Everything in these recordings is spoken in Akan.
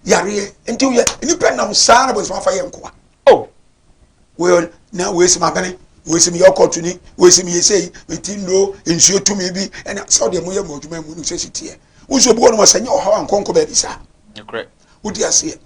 Yareɛ nti woyɛ nnipa nam saa na bɔnsam afa yɛ nkoa. Oh. Wei na wei si ma bene, wei si mi yɛ ɔkɔtuni, wei si mi yɛ sei, mi ti nnuro, nsuo tumi bi, ɛna sɛ ɔdeɛ mo yɛ mo adwuma mu no sɛ si teɛ. Wo nso obi wɔ no sɛ nyɛ ɔhaw ankɔnkɔ baabi saa. Wodi aseɛ.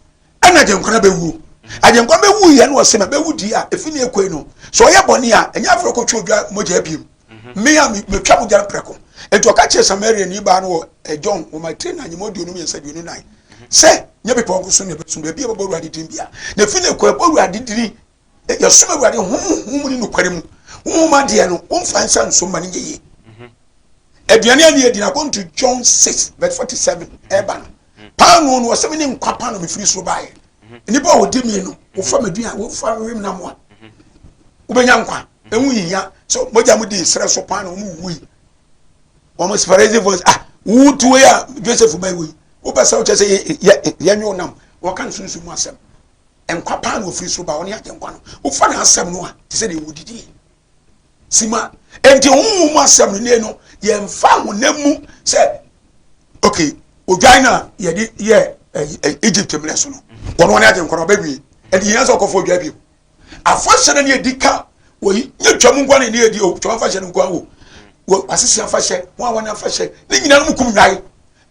Ɛna agyenkwa no bɛwuo. Agyenkwa bɛwu yɛ no ɔsɛ ma bɛwu di a efi ne ekoi no. Sɛ ɔyɛ bɔne a ɛnyɛ afɔ kɔtwe odwa mogya abiem. Me a metwa mogya no prɛko. Nti ɔka kyerɛ Samaria ni baa no wɔ eh, John wɔma tire na nyɛmɔ 23 24 sɛ nyɛ bepɔ nko so na ɛbɛsom baabi a ɛbɛbɔ Awurade din bia. Na efi ne ekoi ɛbɔ Awurade din yɛsom Awurade honhom ne nokware mu. Honhom adeɛ no womfa nsa nsom ma no nyɛ yie. Aduane a ne yɛdi no according to John 6 verse 47 ɛba no paano no ɔsɛ me ne nkwa paano mefiri soro baeɛ. Nnipa a wɔdi mi no wofa m'aduan wofa wem nam a wobɛnya nkwa. Ɛho hia sɛ mogya mu di serɛ so paano wɔn wui. Wɔn Farisifo ah wotu wei a Joseph ba wei wopɛ sɛ wokyɛ sɛ yɛnwe wo nam wɔka no sunsum mu asɛm. Nkwa paano ofiri soro ba ɔne agye nkwa no wofa n'asɛm no a te sɛ deɛ wodidie sima. Enti honhom mu asɛm no ne no yɛmfa honam mu sɛ okay odwan no a yɛde yɛ Egypt mmerɛ so no wɔn wɔne agye nkwa no ɔbɛwie ɛde yɛn sɛ ɔkɔfo odwan bio. Afahyɛ no ne yɛdi ka wɔyi nye twam nkwa ne ne yɛdi o twam afahyɛ no nkwa o wɔ asese afahyɛ wɔn a wɔn afahyɛ ne nyinaa no mu kum nwae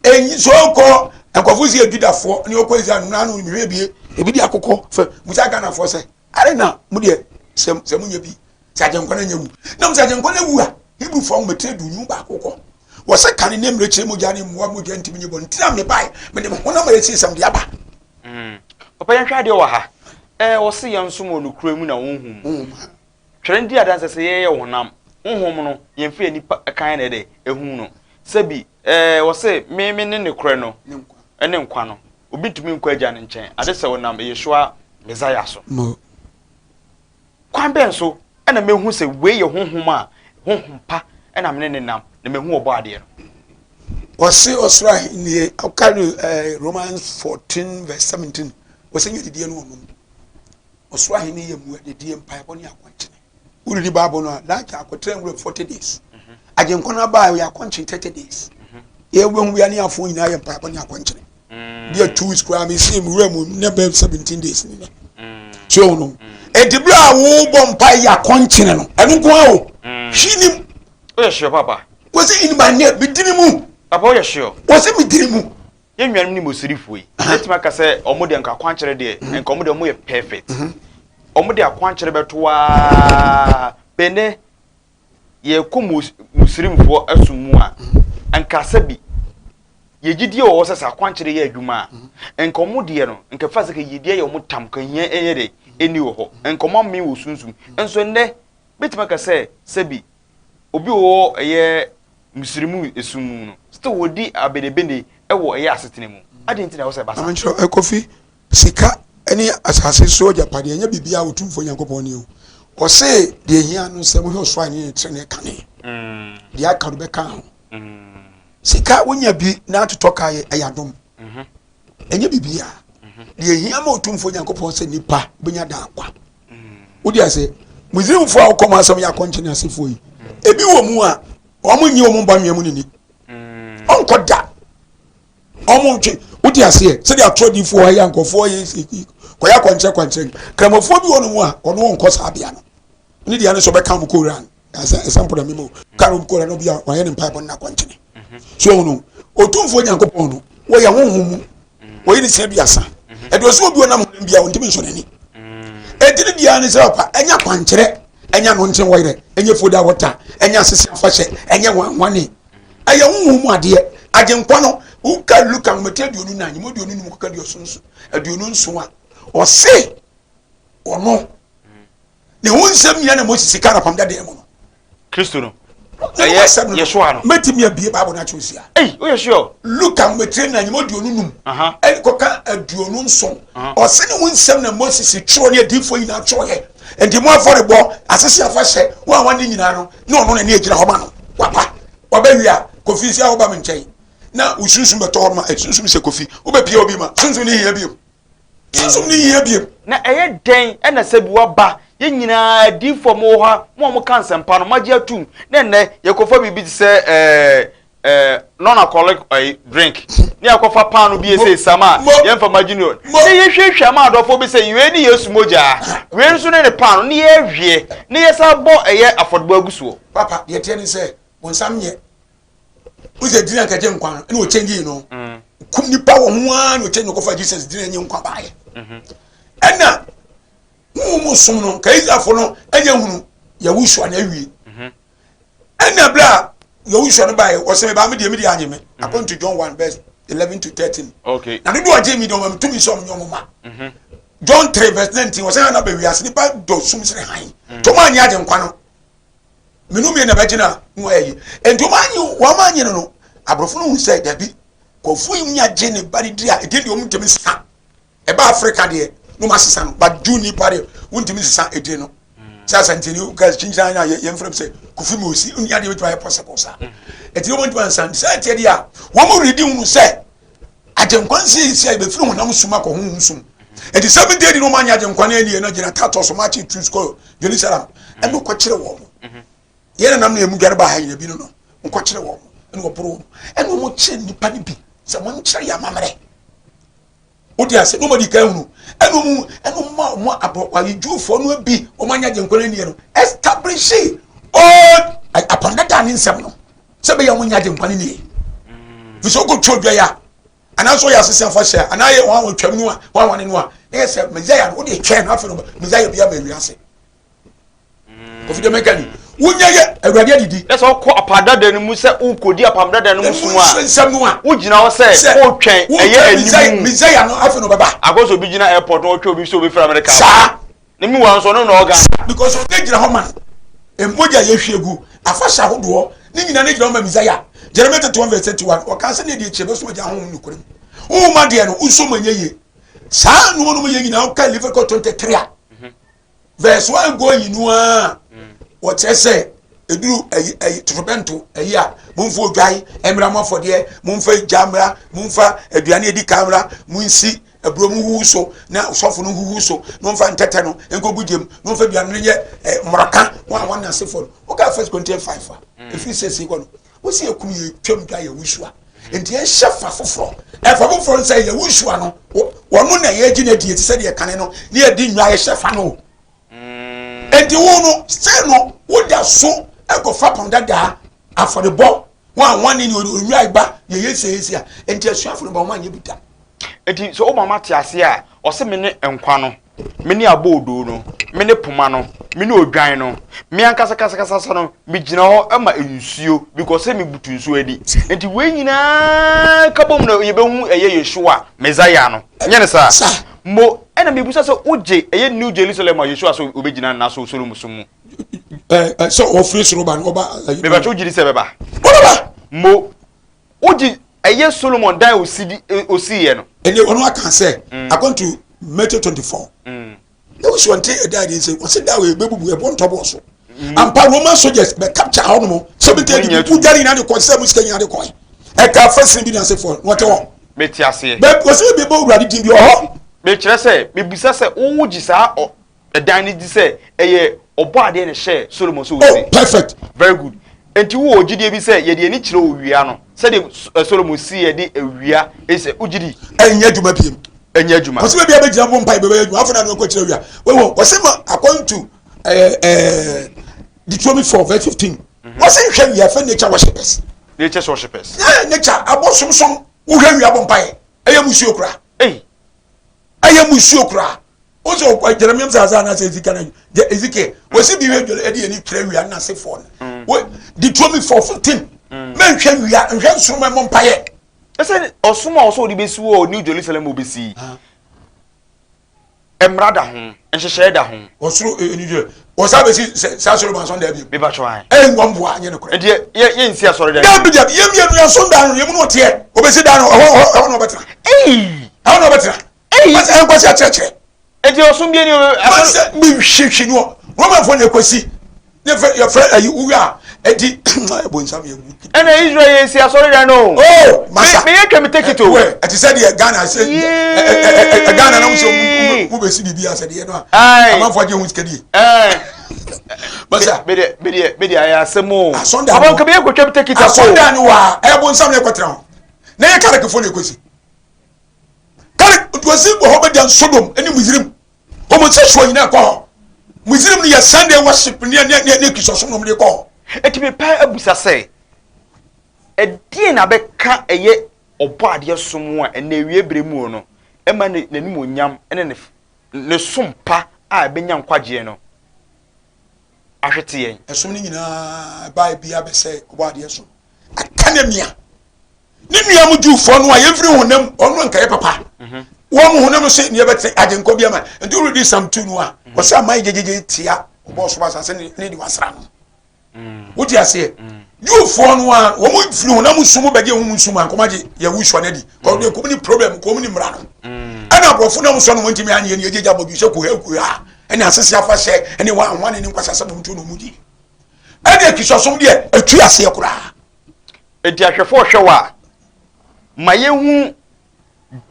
enyi so kɔ nkɔfo si Judafoɔ ne ɔkɔ Israel no n'ano mehwɛ bie ebi di akokɔ fɛ musa Ghanafoɔ sɛ are na mo deɛ sɛ sɛ mo nyɛ bi sɛ agyenkwa no nyɛ wu na mo sɛ agyenkwa no wu a Hebrewfoɔ ahomatire du baako kɔ wɔsɛ kane ne mmirekyire mogya ne mmoa mogya ntumi nye bɔ ntina me bae mede me honam a yɛsii sɛm de aba. Papa yɛnhwɛ adeɛ wɔ ha. Ɛɛ wɔse yɛn nsom wɔ nokorɛ mu na honhom mu. Twerɛ no di adanseɛ sɛ yɛyɛ honam. Honhom no yɛmfa yɛn nipa kan na ɛdɛ ehu no. Sɛbi ɛɛ wɔse me me ne nokorɛ no ne nkwa no. Obi ntumi nkɔ agya no nkyɛn ade sɛ ɔnam Yeshua Messiah so. Kwan bɛn so na mehu sɛ wei yɛ honhom a honhom pa na me ne ne nam na mehu ɔbɔ adeɛ no? Wɔse ɔsoro ahennie, ɔka no eh, Romans 14 verse 17, wɔsɛ nyɛ didie no ɔnom. Ɔsoro ahennie yɛ mu adidie, mpaebɔ ne akɔnkyene. Wodidi Bible no a, laagya akɔtena nwura 40 days. Agyenkwa no abaa ɔyɛ akɔnkyene 30 days. Yɛ wobɛhu bia ne afoɔ nyinaa yɛ mpaebɔ ne akɔnkyene. Bi a 2 weeks koraa mesi nwura mu ne bɛ 17 days ne nɛ. So no, enti berɛ a wobɔ mpae yɛ akɔnkyene no, ɛno nko ara o. Hwi nim. Woyɛ sure papa? Wɔsi in my name, medini mu. Papa woyɛ sure? Wɔsi medini mu. Yɛn nuanom ne Mosirifoɔ yi, mɛtumi aka sɛ ɔmo deɛ nka akwankyerɛ deɛ, nka ɔmo deɛ ɔmo yɛ perfect. Ɔmo de akwankyerɛ bɛto aa bɛnɛ yɛkɔ Muslimfoɔ ɛsom mu a, nka sɛbi yɛgyidie wɔ hɔ sɛ sɛ akwankyerɛ yɛ adwuma a, nka ɔmo deɛ no, nka fa sɛ ka yiedie yɛ ɔmo tam, ka hia ɛnyɛ dɛ, ɛni wɔ hɔ. Nka ɔmo amen wɔ sunsum. Nso nnɛ, mɛtumi aka sɛ sɛbi obi wɔ ɛyɛ Muslimu esum mu no, still wɔdi abenebene ɛwɔ ɛyɛ asetena mu. Adɛn nti na ɛwɔ sɛ ɛba saa? Maame nkyerɛ Kofi, sika ne asase so agyapadeɛ ɛnyɛ biribiara a Otumfoɔ Nyankopɔn ni o. Ɔse deɛ ehia no sɛ mohwɛ ɔsoro ahenni ne trenee kane. Deɛ aka no bɛka ho. Sika wonya bi na atotɔ ka yɛ ɛyɛ adom. Ɛnyɛ biribiara. Deɛ ehia ma Otumfoɔ Nyankopɔn sɛ nipa bɛnya daa nkwa. Wodi ase, Muslimfoɔ a wɔkɔ mu asɛm yɛ akɔnkyene asefoɔ yi, ebi wɔ mu a wɔn nyi wɔn bɔ anwea mu nini. Ɔnkɔ da. Wɔn ntwe. Wodi aseɛ sɛdeɛ atorɔ difoɔ ayɛ nkɔfoɔ yɛ kɔyɛ akɔnkyerɛ kwankyerɛ. Kramofoɔ bi wɔ no mu a ɔno ɔnkɔ saa bea no. Ne deɛ no sɛ ɔbɛka wɔn koran. Ɛsɛ mpo na memo ka wɔn koran no bi a wɔayɛ ne mpaebɔ no akɔnkyene. So wɔn no Otumfoɔ Nyankopɔn no wɔyɛ honhom mu. Wɔyɛ ne sia duasa. Ɛdeɛ ɔsɛ obi ɔnam honam bi a ɔntumi nsɔ n'ani. Enti ne deɛ ne sɛ ɔpa ɛnyɛ akwankyerɛ ɛnyɛ ano nkyɛn wɔyerɛ ɛnyɛ foda wɔta ɛnyɛ asese afahyɛ ɛnyɛ wanwane ɛyɛ honhom mu adeɛ. Agyenkwa no woka Luka nwomati 24 nyɛmu 25 kɔka 27 a ɔse ɔno ne ho nsɛm nyina na Moses ka napam dadeɛ mu no. Kristo no ɛyɛ Yeshua no. Mɛtumi abie Bible no akyerɛ si a. Ei, woyɛ sure? Luka nwomati 4 nyɛmu 25 ɛne kɔka 27 ɔse ne ho nsɛm na Moses twerɛ ne adiyifoɔ nyinaa twerɛeɛ. Nti mo afɔrebɔ asese afahyɛ wɔn a wɔne nyinaa no ne ɔno na ne agyina hɔ ma no. Waba wabɛwie a Kofi si a woba me nkyɛn na wo sunsum bɛtɔ hɔ ma sunsum sɛ Kofi wobɛpia obi ma sunsum ne hia bio. Sunsum ne hia bio. Na ɛyɛ dɛn na sɛ bi waba yɛn nyinaa adiyifoɔ mo wɔ hɔ a mo a mo ka nsɛmpa no moagye atum na ɛnnɛ yɛkɔfa biribi te sɛ ɛɛ. Eh, non-alcoholic eh, drink ne akɔfa paano bi ese sam a yɛmfa ma junior ne yɛhwehwɛ ma adɔfoɔ bi sɛ wei ne Yesu mogya, wei nso ne ne paano, ne yɛhwie ne yɛsa bɔ ɛyɛ afɔdebɔ agu soɔ. Papa, deɛ teɛ ne sɛ bonsam nyɛ wosɛ dini ankagye nkwa no ɛna ɔkyɛngye no mm. kum nipa wɔ ho ara na ɔkyɛngye kɔfa Jesus dini nye nkwa baayɛ mhm. ɛna honhom som no ka Israelfoɔ no ɛnyɛ hunu Yahushua na awie mhm. Ɛna berɛ a Yahushua no baeɛ, ɔsɛ me baa me deɛ me deɛ anye me. Mhm. According to John 1 verse 11 to 13. Okay. Na dodoɔ agye mi deɛ ɔma me tumi sɛ ɔmo nyɛ ɔmo ma. Mhm. John 3 verse 19 ɔsɛ hana bɛ wiase nipa dɔ sum sene han. Mm. Tɔm anyi agye nkwa no. Menu mmienu na bɛgye na ho ayɛ yi. Nti ɔmo anyi wɔn anyi no no aborɔfo no hu sɛ dabi kɔfo yi nya gye ne ba ne di a ɛdi deɛ ɔmo ntumi sa. Ɛba Africa deɛ no ma sesa no, but Jew nipa deɛ wontumi nsesa edin no. Sɛ asanteni ka kyinkyin na yɛn fɛm sɛ Kofi Mosi nni adeɛ betumi ayɛ possible saa. Ɛti wɔn ntumi ansa sɛ ɛteɛ deɛ a wɔn redi hunu sɛ agyenkwa nsiesie a yɛbɛfiri honam sum akɔ honhom sum. Ɛti 70 AD no wɔn anyɛ agyenkwa no ani na gyina Tartus wɔn akye Jews kɔ Jerusalem ɛna ɔkɔkyerɛ wɔn. Yɛn nanam na yɛn mu dware baa ha nyina bi no no nkɔkyerɛ wɔn ɛna wɔboro wɔn ɛna wɔn kyerɛ nnipa no bi sɛ wɔn nkyerɛ yɛn amammerɛ. Wode ase na wɔde kan hunu ɛna wɔn ɛna wɔn ma wɔn abɔ wɔayɛ Jewfoɔ no bi wɔn anya agyenkwa no aniɛ no establish old apam dada ne nsɛm no sɛ bɛyɛ wɔn nya agyenkwa no nie fi sɛ wokɔtwa odwa ya anaasɛ ɔyɛ asese afahyɛ anaa yɛ wɔn a wɔtwam no a wɔn a wɔne no a na yɛ sɛ Messiah no wode twɛn no afei no Messiah bi ama wiase. Kofi deɛ mɛka ni wonya yɛ awurade adidi. Na sɛ wokɔ apam dada no mu sɛ wokɔdi apam dada no mu som a nsɛm no a wogyina hɔ sɛ wotwɛn ɛyɛ anim Messiah no afei no bɛba. Akɔ sɛ obi gyina airport na ɔtwɛn obi sɛ obi firi America saa ne mu wa nso ɔno na ɔga. Because ɔno gyina hɔ ma mogya yɛhwie gu afahyɛ ahodoɔ ne nyinaa ne gyina hɔ ma Messiah. Jeremiah 31 verse 31 ɔka sɛ ne deɛ kyerɛ bɛsom agya honhom nokorɛ mu honhom adeɛ no nso ma nyɛ yie saa nnoɔma no mu yɛ nyinaa woka Leviticus 23 a Verse 1 going no ara wɔkyerɛ sɛ ɛduru ayi ayi totorobɛnto ayi a momfa odwan mmra mo afɔdeɛ momfa gya mmra momfa aduane edi kan mmra monsi aburo mu huhu so na sɔfo no huhu so na ɔmfa ntɛtɛ no nkɔgu gyam na ɔmfa aduane no nyɛ eh, mmorɔka wɔn a wɔn asefoɔ no woka First Corinthians 5 a ɛfiri sɛsei kɔ no wosi ekum yɛ twam dwa yɛ wusua nti yɛnhyɛ fa foforɔ ɛfa foforɔ no sɛ yɛ wusua no wɔn na yɛgye no adie te sɛ deɛ kane no ne yɛde nnwa yɛhyɛ fa no mm. nti wo no sɛ no woda so ɛkɔfa pɔn dadaa afɔrebɔ wɔn a wɔn ne ne onwura ba yɛyɛ siesie a nti asuafo no ba wɔn anyɛ bi da. Nti sɛ wo mama te ase a ɔse me ne nkwa no Me ne aboodoo no, me ne poma no, me ne odwan no, me ankasa kasakasasa no, megyina hɔ ma nsuo because sɛ mebutu nsuo ani. Nti wei nyinaa ka bom na yɛbɛhu ɛyɛ Yeshua, Messiah no. Nyɛ ne saa? Mo, ɛna mebusa sɛ wogye ɛyɛ New Jerusalem a Yeshua sɛ obɛgyina nna so Solomon so mu? Sɛ ɔfiri soro ba no, ɔba. Mebakyɛ wogye di sɛ ɛbɛba? Ɔbɛba! Mo, Wogye ɛyɛ Solomon dan a osi di osiiɛ no. Ɛnna ɔno aka sɛ mm. according to Matthew 24. Mm. Na wosi wɔn te ɛda adi nsɛ wɔsi da wɔ ebebubu ɛbɔ ntɔbɔ so. Mm. Ampa Roman soldiers bɛ capture hɔ nom 70 AD bubu gyari nyinaa de kɔ sɛ mu sika nyinaa de kɔ. Ɛka fɛsɛn bi na ase fɔ na wɔte hɔ. Mete aseɛ. Bɛ wɔsi ebi bɔ wura de din bi wɔ hɔ. Mekyerɛ sɛ mebisa sɛ wogye saa Ɛdan no di sɛ ɛyɛ Ɔbɔadeɛ na ɛhyɛɛ Solomon sɛ ɔnsi. Oh, perfect. Very good. Enti wowɔ gyidie bi sɛ yɛde ani kyerɛ owia no sɛdeɛ Solomon siiɛ de awia sɛ wogye di? Ɛnyɛ adwuma biem. Ɛnyɛ adwuma. Ɔsɛ baabi a bɛgyina bɔ mpae bɛbɛyɛ adwuma afei na ano akɔkyerɛ awia. Wɔwɔ ɔsɛ ma according to ɛɛ ɛɛ Deuteronomy 4 verse 15. Wɔsɛ nhwɛ wia fɛ nature worshippers. Nature worshippers. Yeah, nature abɔsomsom wohwɛ wia bɔ mpae ɛyɛ musuo koraa. Ei. Ɛyɛ musuo koraa. O sɛ ɔkɔ Jeremia sɛ asa anaasɛ Ezekiel na Ezekiel wɔsi bi hwɛ dwere ɛde yɛn ni kyerɛ wia na asefoɔ no wɔ Deuteronomy 4:15 mɛnhwɛ wia nhwɛ nsoroma mmɔ mpaeɛ. Ɛsɛ ɔsom a ɔsɛ ɔde bɛsi wɔ New Jerusalem ɔbɛsi mmara da ho nhyehyɛɛ da ho. Ɔsoro ɛni dwere ɔsa bɛsi saa Solomon asɔndan bi. Beba twɛ an. Ɛyɛ wɔn boa nyɛ no korɛ. Nti yɛ yɛ nsi asɔredan. Dabi dabi yɛ mmienu yɛ asɔndan no yɛ mu na ɔteɛ ɔbɛsi dan no ɛhɔ ɛhɔ na ɔbɛtena. Ɛhɔ na ɔbɛtena. Masa yɛn kwasi akyerɛkyerɛ. Eti ɔsom bi ni o. Masa mi hwehwɛ ni wɔ Romanfoɔ na ekwasi ne fɛ yɛfrɛ ayi wuya a eti ɛbɔ nsam yɛ wu. Ɛna Israel yɛ nsi asɔre dan no. Oh masa. Mi yɛ twɛ mi take it o. Wɛ ɛti sɛ deɛ Ghana sɛ ɛ ɛ ɛ Ghana na mo sɛ Mo bɛ si biribi asɛdeɛ no a. Amanfoɔ agye ho sika die. Basa. Bede bede bede ayɛ asɛm o. Asɔnda. Ɔbɔn nka bɛyɛ kotwa bi tekita ko. Asɔnda no wa ɛyɛ bonsam na ɛkɔtena ho. Na yɛ karikifo na ɛkɔsi. Karik ntosi wɔ hɔ bɛda Sodom ne Misrim. Homosexual nyinaa kɔ hɔ. Misrim no yɛ Sunday worship ne ne ne ne Kristosom na wɔde kɔ hɔ. Eti mepɛ abusa sɛ ɛdeɛn na bɛka ɛyɛ Ɔbɔadeɛ som a ɛnnɛ awiei berɛ mu no ɛma ne n'animuonyam ne ne ne som pa a ɛbɛnya nkwagyeɛ no ahwete yɛn. Ɛsom no nyinaa ɛbaeɛ biara bɛsɛe Ɔbɔadeɛ som. Aka ne mia. Ne nua mu Jewfoɔ no a yɛmfiri honam ɔno anka yɛ papa. Mhm. Wɔn mu honam se ne yɛbɛte agyenkwa bi ama. Nti woredi Psalm 2 no a, mhm. wɔsɛ aman gyegyegye tia ɔbɔɔ soro asase ne de wasra no. Wote aseɛ? Jewfoɔ no a wɔn firi honam su mu bɛgye honhom su mu ankɔm agye Yahushua no adi. Kɔ de kɔm ni problem kɔm ni mmara no. Ɛna aborɔfo nam sɔ no wɔn ntumi anyɛ ne yɛgyegye abɔdwe sɛ kuha kuha ɛne asese afahyɛ ɛne wɔn ahoa ne ne nkwasasɛm wɔn tu na wɔn di. Ɛne akisɔsom deɛ ɛtu aseɛ koraa. Enti ahwɛfoɔ hwɛ wɔ a, ma yɛhu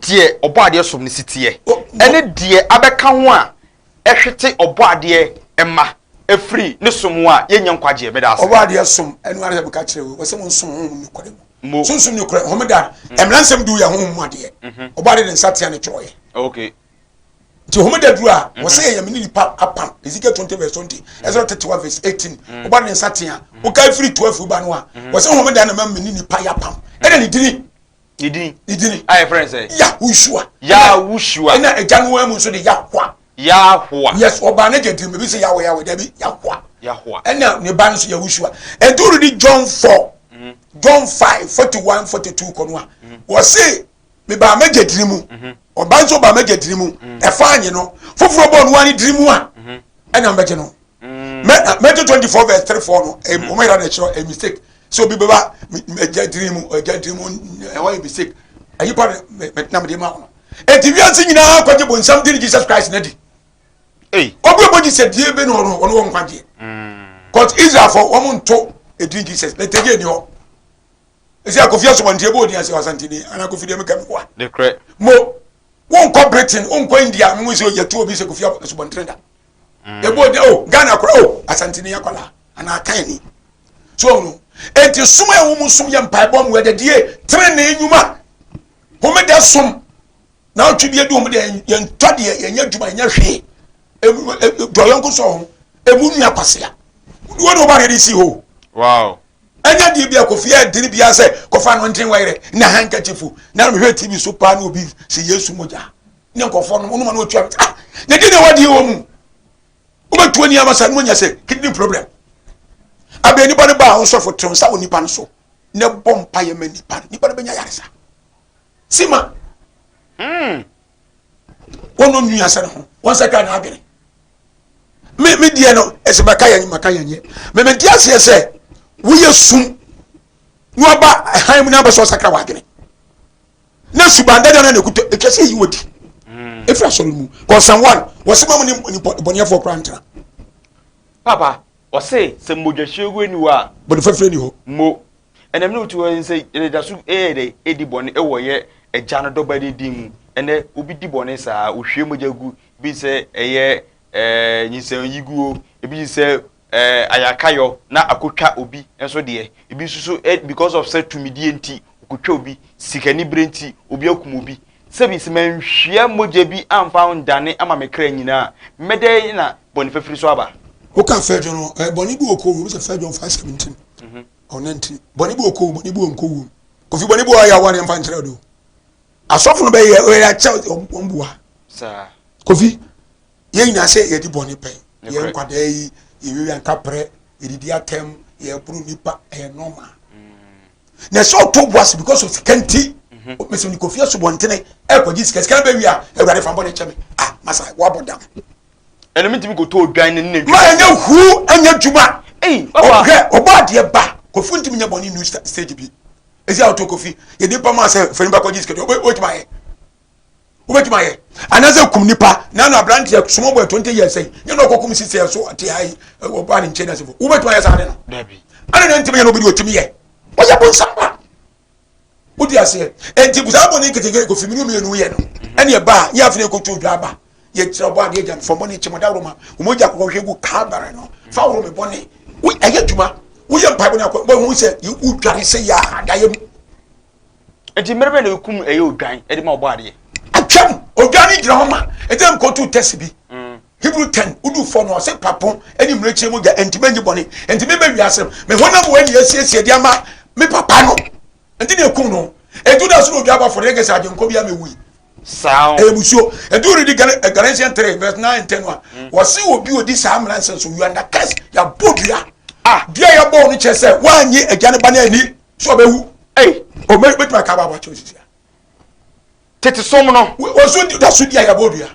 deɛ Ɔbɔadeɛ som no si teɛ, ɛne deɛ abɛka ho a ɛhwete Ɔbɔadeɛ mma firi ne som ho a yɛnnya nkwagyeɛ. Meda ase. Ɔbɔadeɛ som, ɛno ara sɛ meka kyerɛ wo, wɔsɛ monsom honhom nokorɛ mu. Sunsum nokorɛ, homeda, mmara nsɛm du yɛ honhom mu adeɛ. Ɔbɔadeɛ de nsa tea ne twerɛeɛ. Okay. Nti homeda duru a, wɔsɛ yɛyɛ me ne nipa apam. Ezekiel 20 verse 20, Ezra 31 verse 18. Ɔbɔadeɛ de nsa tea, wokae firi 12 ba no a, wɔsɛ homeda na ma me ne nipa yɛ apam. Ɛna ne dini. Ne din. Ne din. A yɛfrɛ no sɛ. Yahushua. Yahushua. Ɛna agya no mu nso de Yahwa. Yahwa. Yes, ɔbaa ne gya tirim ebi sɛ Yahweh Yahweh dabi Yahwa. Yahwa. Ɛna ne ba no nso Yahushua. Ɛnti wodi John 4, mm. John 5, 41, 42 kɔ no a, mm. wɔse mebaa m'agya tiri mu. Mm-hmm. Ɔba nso baa m'agya tiri mu. Mm. Ɛfa anye no. Foforɔ bɔɔ no wa ne tiri mu a, mm-hmm. ɛna mbɛgye no. Mm. Matthew 24 verse 3 4 no, wɔn yɛrɛ na ɛkyerɛ a mistake. sɛ obi bɛba agya tiri mu agya tiri mu ɛhɔ yɛ mistake ayi pa na mede ma wo no enti wiase nyinaa kɔgye bonsam di ne jesus christ na di obi ɔbɔ jesus die bɛ ne ɔno ɔno wɔ nkwagyeɛ cause israelfoɔ wɔn nto edin jesus na tɛgye ni hɔ esi akofi asomɔnten ebe odi ase asantini ana kofi deɛ meka mi wa mo wonkɔ britain wonkɔ india mo sɛ yɛto obi sɛ kofi asomɔnten da ebe odi o ghana kora o asantini akɔla anaa kan ni so ɔno enti som a ɛwɔ mu som yɛ mpaebɔ mu ɛdɛdie tenenee nnwuma homeda som na ɔtwe bi adu homeda yɛntɔ deɛ yɛnyɛ adwuma yɛnyɛ hwee dɔyɔnko sɔ ho emu nua kwasea wɔn na ɔba de si hɔ wow ɛnyɛ deɛ bi a kofi ɛdini bi asɛ kɔfa no nten wɔyerɛ na handkerchief na mehwɛ tv so paa na obi sɛ yesu mogya ne nkɔfoɔ no wɔn ma no otua ah na di na wɔdeɛ wɔ mu wobɛtu ani ama saa no anya sɛ kidney problem abɛn nipa no ba a ɔsɔfo tew nsa wɔ nipa no so na bɔ mpa yɛ ma nipa no nipa no bɛnya yaresa sima hmm. wɔn no nua sɛ ne ho wɔn sɛ ka n'adwene me me deɛ no ɛsɛ maka yɛn maka yɛn yɛ mɛ mɛ nti aseɛ sɛ woyɛ sum na waba ɛhan mu na abɛsɔ sakra w'adwene na suban dada na n'ekuta atwa sɛ eyi wɔ di mm. efiri asɔre mu kɔnsan one wɔsi mamu ne bɔnɛfoɔ koraa ntena. papa ɔse sɛ mogyahwiegu ni hɔ a bɔne fafiri ni hɔ mo ɛnam ne wotu hɔ sɛ yɛda so ɛyɛ dɛ ɛdi bɔne ɛwɔ yɛ agya no dɔba ne din mu ɛnɛ obi di bɔne saa ohwie mogya gu bi sɛ ɛyɛ ɛɛ nyinsɛn ebi sɛ ɛɛ ayakayɔ na akotwa obi nso deɛ ebi nso so ɛ because of sɛ tumidie nti okotwa obi sikanibere nti obi akum obi sɛbi sɛ manhwia mogya bi amfa ndane ama me kra nyinaa mɛdɛ na bɔne fafiri so aba. Woka fɛdwo no ɛ bɔne bi wɔ kɔwuo sɛ fɛdwo 5 17 or 19 bɔne bi wɔ kɔwuo bɔne bi wɔ nkɔwuo kofi bɔne bi wɔ ayɛ awa ne mfa nkyerɛ do asɔfo no bɛyɛ ɔyɛ akyɛ wɔn bua kofi yɛn nyinaa sɛ yɛdi bɔne pɛn yɛn nkwadaa yi yɛwiwia nkaprɛ yɛdidi atɛm yɛboro nipa ɛyɛ normal mm. Na ɛsɛ ɔtɔ bu ase because of sika nti mesɛ ne kofi asubɔntene ɛkɔgye sika sika no bɛwie a awurade fa bɔne kyɛ me ah masa woabɔ dam. Ɛno mentumi kɔtɔ odwan ne ne ma ɛnyɛ hu ɛnyɛ dwuma ɔhwɛ ɔbɔ adeɛ ba kofi ntumi nyɛ bɔne new stage bi ɛsi a ɔtɔ kofi yɛde nipa ma sɛ fɛ nipa kɔgye sika wobɛtumi ayɛ wobɛtumi ayɛ anaasɛ kum nipa na ano aberanteɛ small boy 20 years yi nyɛ na ɔkɔkum sisi ɛso te ha yi ɔbaa ne nkyɛn na sefo wobɛtumi ayɛ saa de no ɛna na ntumi yɛ na obi de ɔtumi yɛ ɔyɛ bonsam ba wodi aseɛ enti saa bɔne nketenkete kofi mmienu mmienu yɛ no ɛne ɛba a yɛ afei ɛkɔtu odwa aba. Yɛkyerɛ ɔbɔ adeɛ agya me fam bɔne kyɛ mo daworo ma wo mogya kɔkɔ hwɛ gu Calvary no fa woro me bɔne. Wo ɛyɛ adwuma. Woyɛ mpaebɔ no akɔ wɔhu sɛ wodware sɛ yɛ adayɛ mu. Nti mmerɛ bɛn na ɛkum ɛyɛ odwan ɛde ma ɔbɔ adeɛ? Atwam odwan no gyina hɔ ma ɛsɛ nkɔtu tɛsi bi. Hebrew 10 wodu fɔ no ɔsɛ papo ɛne mmirekyie mogya ɛntumi nyi bɔne ɛntumi bɛ wiase me honam wɔ ɛne asiesie de ama me papa no nti na ɛkum no ɛnti da so na odwa abɔ afɔdeɛ kɛsɛ agyenkɔ bi amɛwui. Saa o. Ɛyɛ musuo. Ɛnti woredi Galatians 3 verse 9 and 10 a, wɔse obi odi saa mmara nsɛm so, you are under curse, yɛabɔ dua. Ah. Dua a yɛbɔɔ no kyerɛ sɛ woannye agya ne ba no anni sɛ ɔbɛwu. Ei. Ɔbɛtumi aka aba akyerɛ sisi a. Tete som no. Wɔso da so di a yɛabɔ dua.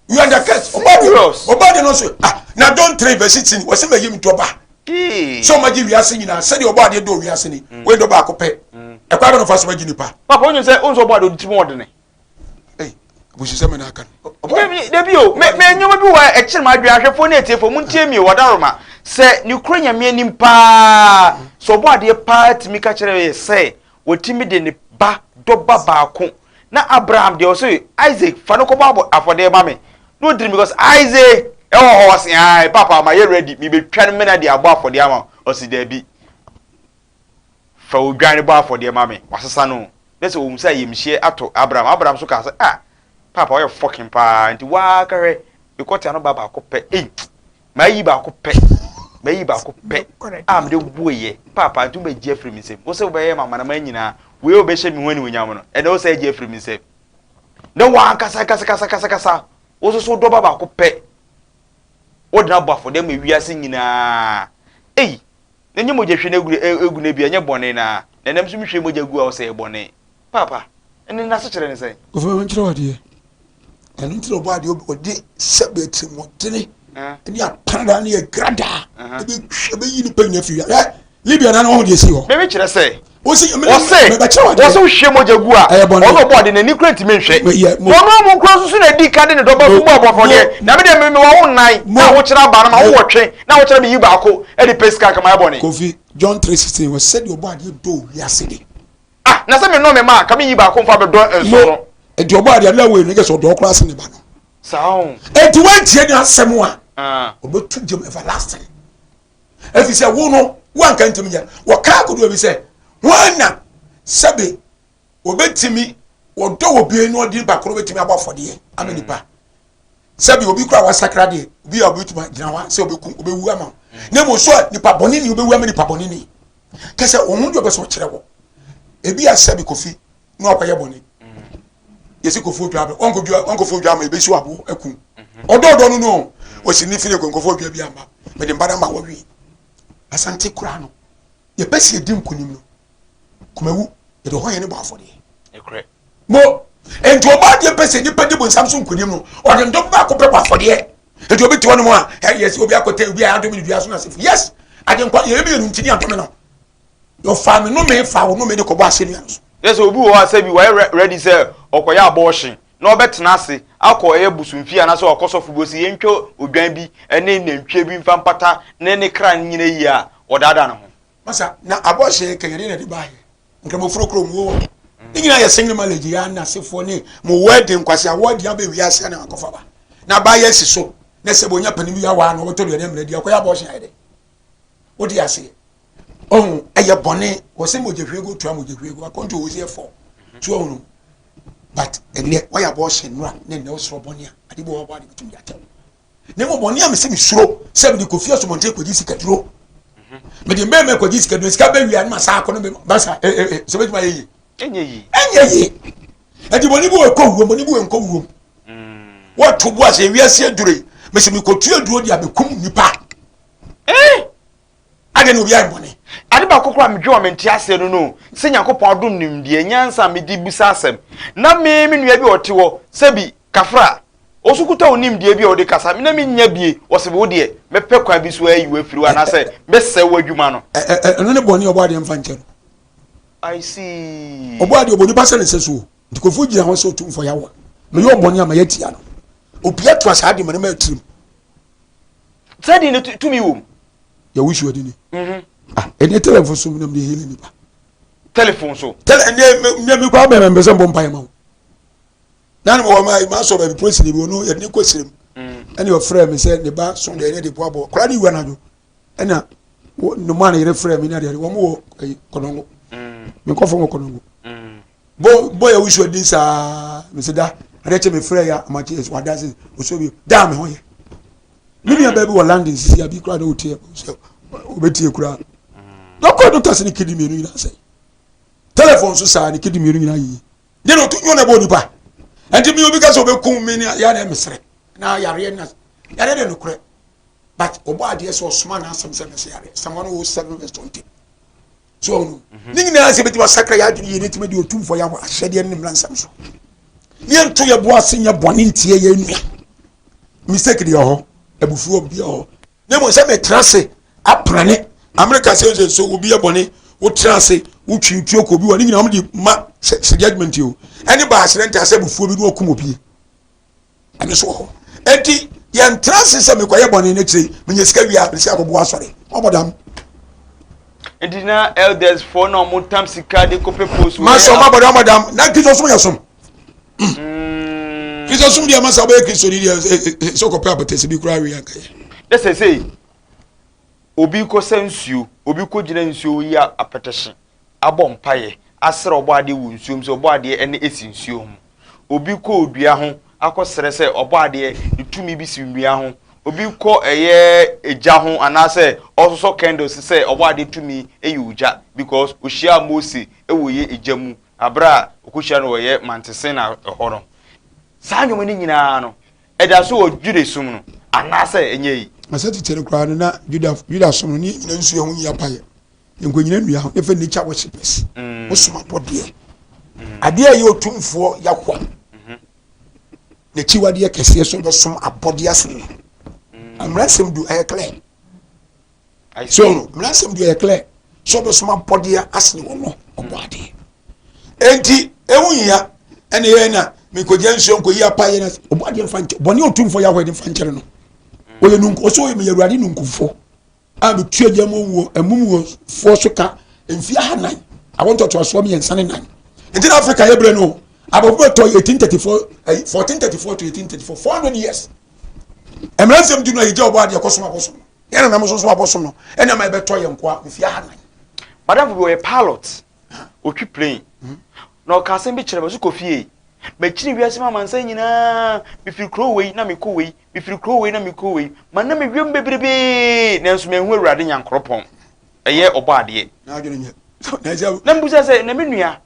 You are under curse. Serious. Ɔbaa de no so. Ah, na John 3 verse 16 wɔse mayi me dɔba. Sɛ ɔma gye wiase nyinaa sɛdeɛ ɔbɔ adeɛ dɔ wiase ni. Mm. Wei dɔ baako pɛ. Mm. Ɛkwan bɛ no fa so ma gye nipa. Papa onye sɛ onso ɔbɔ adeɛ ɔde tiri mu ɔdene. Ei, abususɛm na aka no. Dabi o, me me nneɛma bi wɔ ɛkyerɛ mu adwene ahwɛfoɔ ne atiefoɔ mu ntie mi o wadaroma sɛ ne kura nyame anim paa sɛ ɔbɔ adeɛ paa tumi ka kyerɛ yɛ sɛ wɔtumi de ne ba dɔba baako na Abraham deɛ ɔsɛ Isaac fa no kɔbɔ abɔ afɔdeɛ ma me na ɔdiri because Isaac ɛwɔ hɔ ɔse ae papa ma yɛ ready mebɛtwa no mena de abɔ afɔdeɛ ama ɔse daabi fa odwan no bɔ afɔdeɛ ma me wasesa no na sɛ ɔhu sɛ ayamhyie ato Abraham Abraham so kaa sɛ ah papa ɔyɛ fucking paa nti waa kɛhwɛ mekɔte ano ba baako pɛ ei Mayi baako pɛ, mayi baako pɛ a mede woeɛ. Paapa, nti wobɛgye afiri me nsam. Wo sɛ wobɛyɛ ma amanaman nyinaa, wei a wobɛhyɛ me ho animuonyam no, ɛnɛ wo sɛ agye afiri me nsam. Na wankasa kasa kasa kasa kasa, wo nso so dɔba baako pɛ, wode no abɔ afɔdeɛ ma wiase nyinaa. Ei, na nyɛ mogya hwie no egu no bi, ɛnyɛ bɔne na, na ɛnam so mehwie mogya gu a wo sɛ ɛyɛ bɔne. Paapa, ɛne n'asekyerɛ ne sɛn? Kofi ma menkyerɛ wo adeɛ. Ɛno nti na ɔbɔ adeɛ ɔde sɛbe atirimuɔdene ne aprada ne agradaa ɛbɛyi nipa nyina firi wiase. Libya na ɔho deɛ si hɔ. Meme kyerɛ sɛ ɔse wɔse wohwie mogya gu a ɔno ɔbɔ ade n'ani kura ntumi nhwɛ ɔno amu kura nso so na adi ka de ne dɔba so bɔ abɔfɔdeɛ na me deɛ me wɔ wo nnan na wokyerɛ aba no ma wowɔ twe na wokyerɛ me yi baako de pɛ sika nka mayɛ bɔne. Kofi John 3:16 wɔ sɛdeɛ ɔbɔ adeɛ dɔ wiase de. Ah, na sɛ menɔ me mma a, ka menyi baako mfa bɛdɔ nso no. Enti ɔbɔ adeɛ adeɛ wei no yɛ sɛ ɔdɔ koraa se ne ba no. Saa o. Enti wantie ne asɛm a, ah. ɔbɛtu gyam everlasting. Ɛfiri sɛ wo no, woanka ntumi nyɛ. Wɔka akodoɔ bi sɛ, wɔn na sɛbe wɔbɛtumi wɔdɔ wɔ bie na ɔde nipa koro bɛtumi abɔ afɔdeɛ ama nipa. Sɛbi obi kura wasakra deɛ obi a obetuma gyina hɔ sɛ obeku obewu ama wo na mmom so a nipa bɔne ni obewu ama nipa bɔne ni kɛsɛ wɔn ho deɛ ɔbɛ sɛ ɔkyerɛ wɔ ebi a sɛbi kofi na ɔkɔyɛ bɔne yɛsi kofi odwa abɛ ɔnkɔ dwa ɔnkɔ fo odwa ama ebesi abo aku ɔdɔ ɔdɔ no no ɔsi ne fie nkɔfo odwa bi ama mɛde mba na ma wɔwi asante kura no yɛpɛ si edi nkunim no kumawu yɛde hɔ yɛ ne bɔ afɔdeɛ mo nti ɔbɔ adeɛ pɛ sɛ nipa di bonsam so nkunim no ɔde ndɔm baako pɛ bɔ afɔdeɛ nti obi te hɔ nom a ɛyɛ sɛ obi akɔtɛ obi a adome ne dua so no asefo yes adenkwa yɛyɛ mmienu nti ne adome no ɔfa me nome fa wo nome de kɔbɔ asɛnnua no so. Yɛ sɛ obi wɔ hɔ a sɛ bi wayɛ ready sɛ ɔkɔyɛ abortion na ɔbɛtena ase akɔ ɛyɛ bosomfie anaasɛ wakɔ sɔfo bi ɔsi yɛntwa odwan bi ne nantwie bi mfa mpata ne ne kra nyina yie a ɔdaadaa ne ho. Masa na abortion yɛ kɛnyɛ de na de baayɛ nkramoforo kurom wo wɔ ne nyinaa yɛ single marriage yɛ anasefoɔ ne mo wedding nkwasi awɔdi abɛ wiase na akɔfa ba na ba yɛ si so na sɛ bonya panin bi awaa na ɔbɛtɔ duane amena di akɔyɛ abortion ayɛ dɛ wode aseɛ ɔho ɛyɛ bɔne wɔ sɛ mogya hwiego tua mogya hwiego akɔnto wɔ sɛ ɛfɔ so ɔho no but ɛnɛ wɔyɛ abortion nora ne ɛnɛ wosrɛ bɔne a ade bi wɔ hɔ ade bɛtumi de akyɛw na mmom bɔne a mesɛ mesuro sɛ mede kɔfie asomɔnten kɔgye sikaduro mede mbɛɛma kɔgye sikaduro sika bɛwia no ma saa akɔ no basa sɛ bɛtumi ayɛ yie ɛnyɛ yie ɛnti bɔne bi wɔ ɛkɔ wuom bɔne bi wɔ ɛnkɔ wuom wɔto bo ase wiase aduro yi mesɛ mekɔtu aduro de abɛkum nipa Adɛn na obi ayɛ bɔne? Ade baako koraa a medwen a mente aseɛ no no, sɛ Nyankopɔn adom nimdeɛ, nyansa a mede bisa asɛm, na me me nua bi a ɔte hɔ, sɛbi, kafra, ɔso kuta wo nimdeɛ bi a ɔde kasa, me na mennya bie, ɔse wo deɛ, mɛpɛ kwan bi so ayi wo afiri hɔ anaasɛ mɛsɛe w'adwuma no. Ɛno ne bɔne a Ɔbɔadeɛ mfa nkyɛ no. I see. Ɔbɔadeɛ ɔbɔ nipa sɛ ne sɛso o. Nti Kofi gyina hɔ sɛ Otumfoɔ Yawa. Meyɛ ɔbɔne a mayɛ atia no. Obi atoa saa de ma no ma atirim. Sɛ di ne tumi wom. Yɛ wusu adi ni. Mhm. Ah, ɛnɛ telefon so nam de hili nipa. Telefon so. Tele ɛnɛ ɛnɛ mi kɔ abɛn mɛ sɛ mbɔ mpa yɛ ma wo. Na ne wɔ ma ma sɔ baabi polisi ne bi ɔno yɛde ne kɔ sirem. Ɛna ɔfrɛ me sɛ ne ba so deɛ ne de boaboa koraa ne wura n'adwo. Ɛna ne mu a ne yere frɛ me ne adeɛ wɔn wɔ ɛyi kɔnɔngo. Me nkɔfo wɔ kɔnɔngo. Bɔ bɔ yɛ wusu adi saa mesi da adeɛ kyɛ me frɛ ya amakye wada se osuo bi daa me ho yɛ. Me nua baabi wɔ London sisi abi koraa na otie sɛ obetie koraa. Dɔkɔ dɔkta se ne kidney mmienu nyinaa sɛ. Telefon so saa ne kidney mmienu nyinaa yiyi. Deɛ na ɔto nyɛ na ɛbɔ nipa. Ɛnti mi obi ka sɛ ɔbɛkum mi ne ya na ɛmesrɛ na yareɛ na yareɛ de nokorɛ but ɔbɔ adeɛ sɛ ɔsoma n'asɛm sɛ mɛsɛ yareɛ Psalm 107 verse 20 so ɔno mhm. ne nyinaa sɛ bɛtumi asakra yɛ adwene yie ne tumi de ɔtumfoɔ yɛ ahyɛdeɛ ne mmara nsɛm so ne yɛnto yɛ bo ase nyɛ bɔne ntie yɛ nua mistake deɛ hɔ abufuo bi hɔ na mmom sɛ metra ase aprane amerika sɛ sɛ so obi yɛ bɔne wotra ase wotwi tuo kɔ obi wɔ ne nyinaa wɔde ma sɛ sɛ judgment o ɛne ba accident asɛ abufuo bi ne wɔkum obi ɛno so wɔ hɔ enti yɛntra ase sɛ mekɔyɛ bɔne no akyire menya sika wie a mede sika akɔboa asɔre ɔbɔ dam nti na elders foɔ na ɔmo tam sika de kɔpɛ post masɛ ɔmo abɔdam ɔbɔ dam na kristo som yɛ som mm. Kristo som deɛ masa wobɛyɛ kristoni deɛ sɛ ɔkɔpɛ apɛtɛsɛ bi koraa wei anka yɛ. Ne sɛ sei obi kɔsa nsuo, obi kɔgyina nsuo yi apɛtɛhye abɔ mpaeɛ asrɛ ɔbɔadeɛ wɔ nsuo mu sɛ ɔbɔadeɛ ɛne ɛsi nsuo ho. Obi kɔ odua ho akɔsrɛ sɛ ɔbɔadeɛ ne tumi bi si nnua ho. Obi kɔ ɛyɛ egya ho anaasɛ ɔsosɔ candles sɛ ɔbɔadeɛ tumi yɛ ogya because ɔhyiaa Mose wɔ yɛ egya mu Bere a okohyia no wɔ yɛ Mantesena hɔ no, saa nneɛma no nyinaa no, ɛda so wɔ Judasom no anaasɛ ɛnyɛ yi? Na sɛ tete no koraa no na Juda Judasom no ne nyina nsuo ho nyi apayɛ nkɔnyina nnua ho yɛfɛ nature worshippers mm. wosom abɔdeɛ mm. adeɛ a ɛyɛ otumfoɔ Yahweh mm-hmm. n'akyiwadeɛ kɛseɛ so bɛsom abɔdeɛ asene no mm. mmaransɛm du ɛyɛ clear So no mmaransɛm deɛ yɛ clear sɛ ɔbɛsom abɔdeɛ asene wɔn no ɔbɔ adeɛ enti ehu hia ɛna yɛn na mekɔgya nsuo nkɔyi apa yɛn ase ɔbɔ adeɛ mfa nkyɛ bɔne ɔtumfoɔ yɛ ahɔde mfa nkyɛre no ɔyɛ nunku ɔsɛ ɔyɛ meyɛ awurade nunkufoɔ a metua gya mu wuo amumuyɔfoɔ so ka mfie ahanan awɔ ntɔtoasoɔ 34 nti na Afrika yɛ berɛ no abɔfo bɛtɔ 1834 1434 to 1834 400 years mmaransɛm du no a yɛgya ɔbɔ adeɛ kɔsom abɔsom no Yɛn nananom nso so abosom no ɛna ma ɛbɛtɔ yɛn nkoa mfeɛ ahanan. Madamfo bi ɔyɛ pilot, ɔtwi plane, na ɔka asɛm bi kyerɛ me, ɔse Kofi ei, makyini wiase mu amansan nyinaa, mefiri kuro wei na mekɔ wei, mefiri kuro wei na mekɔ wei, manam ewiem bebrebee, nanso manhu Awurade Nyankoropɔn, ɛyɛ ɔbɔadeɛ. Na mebisa sɛ, na me nua,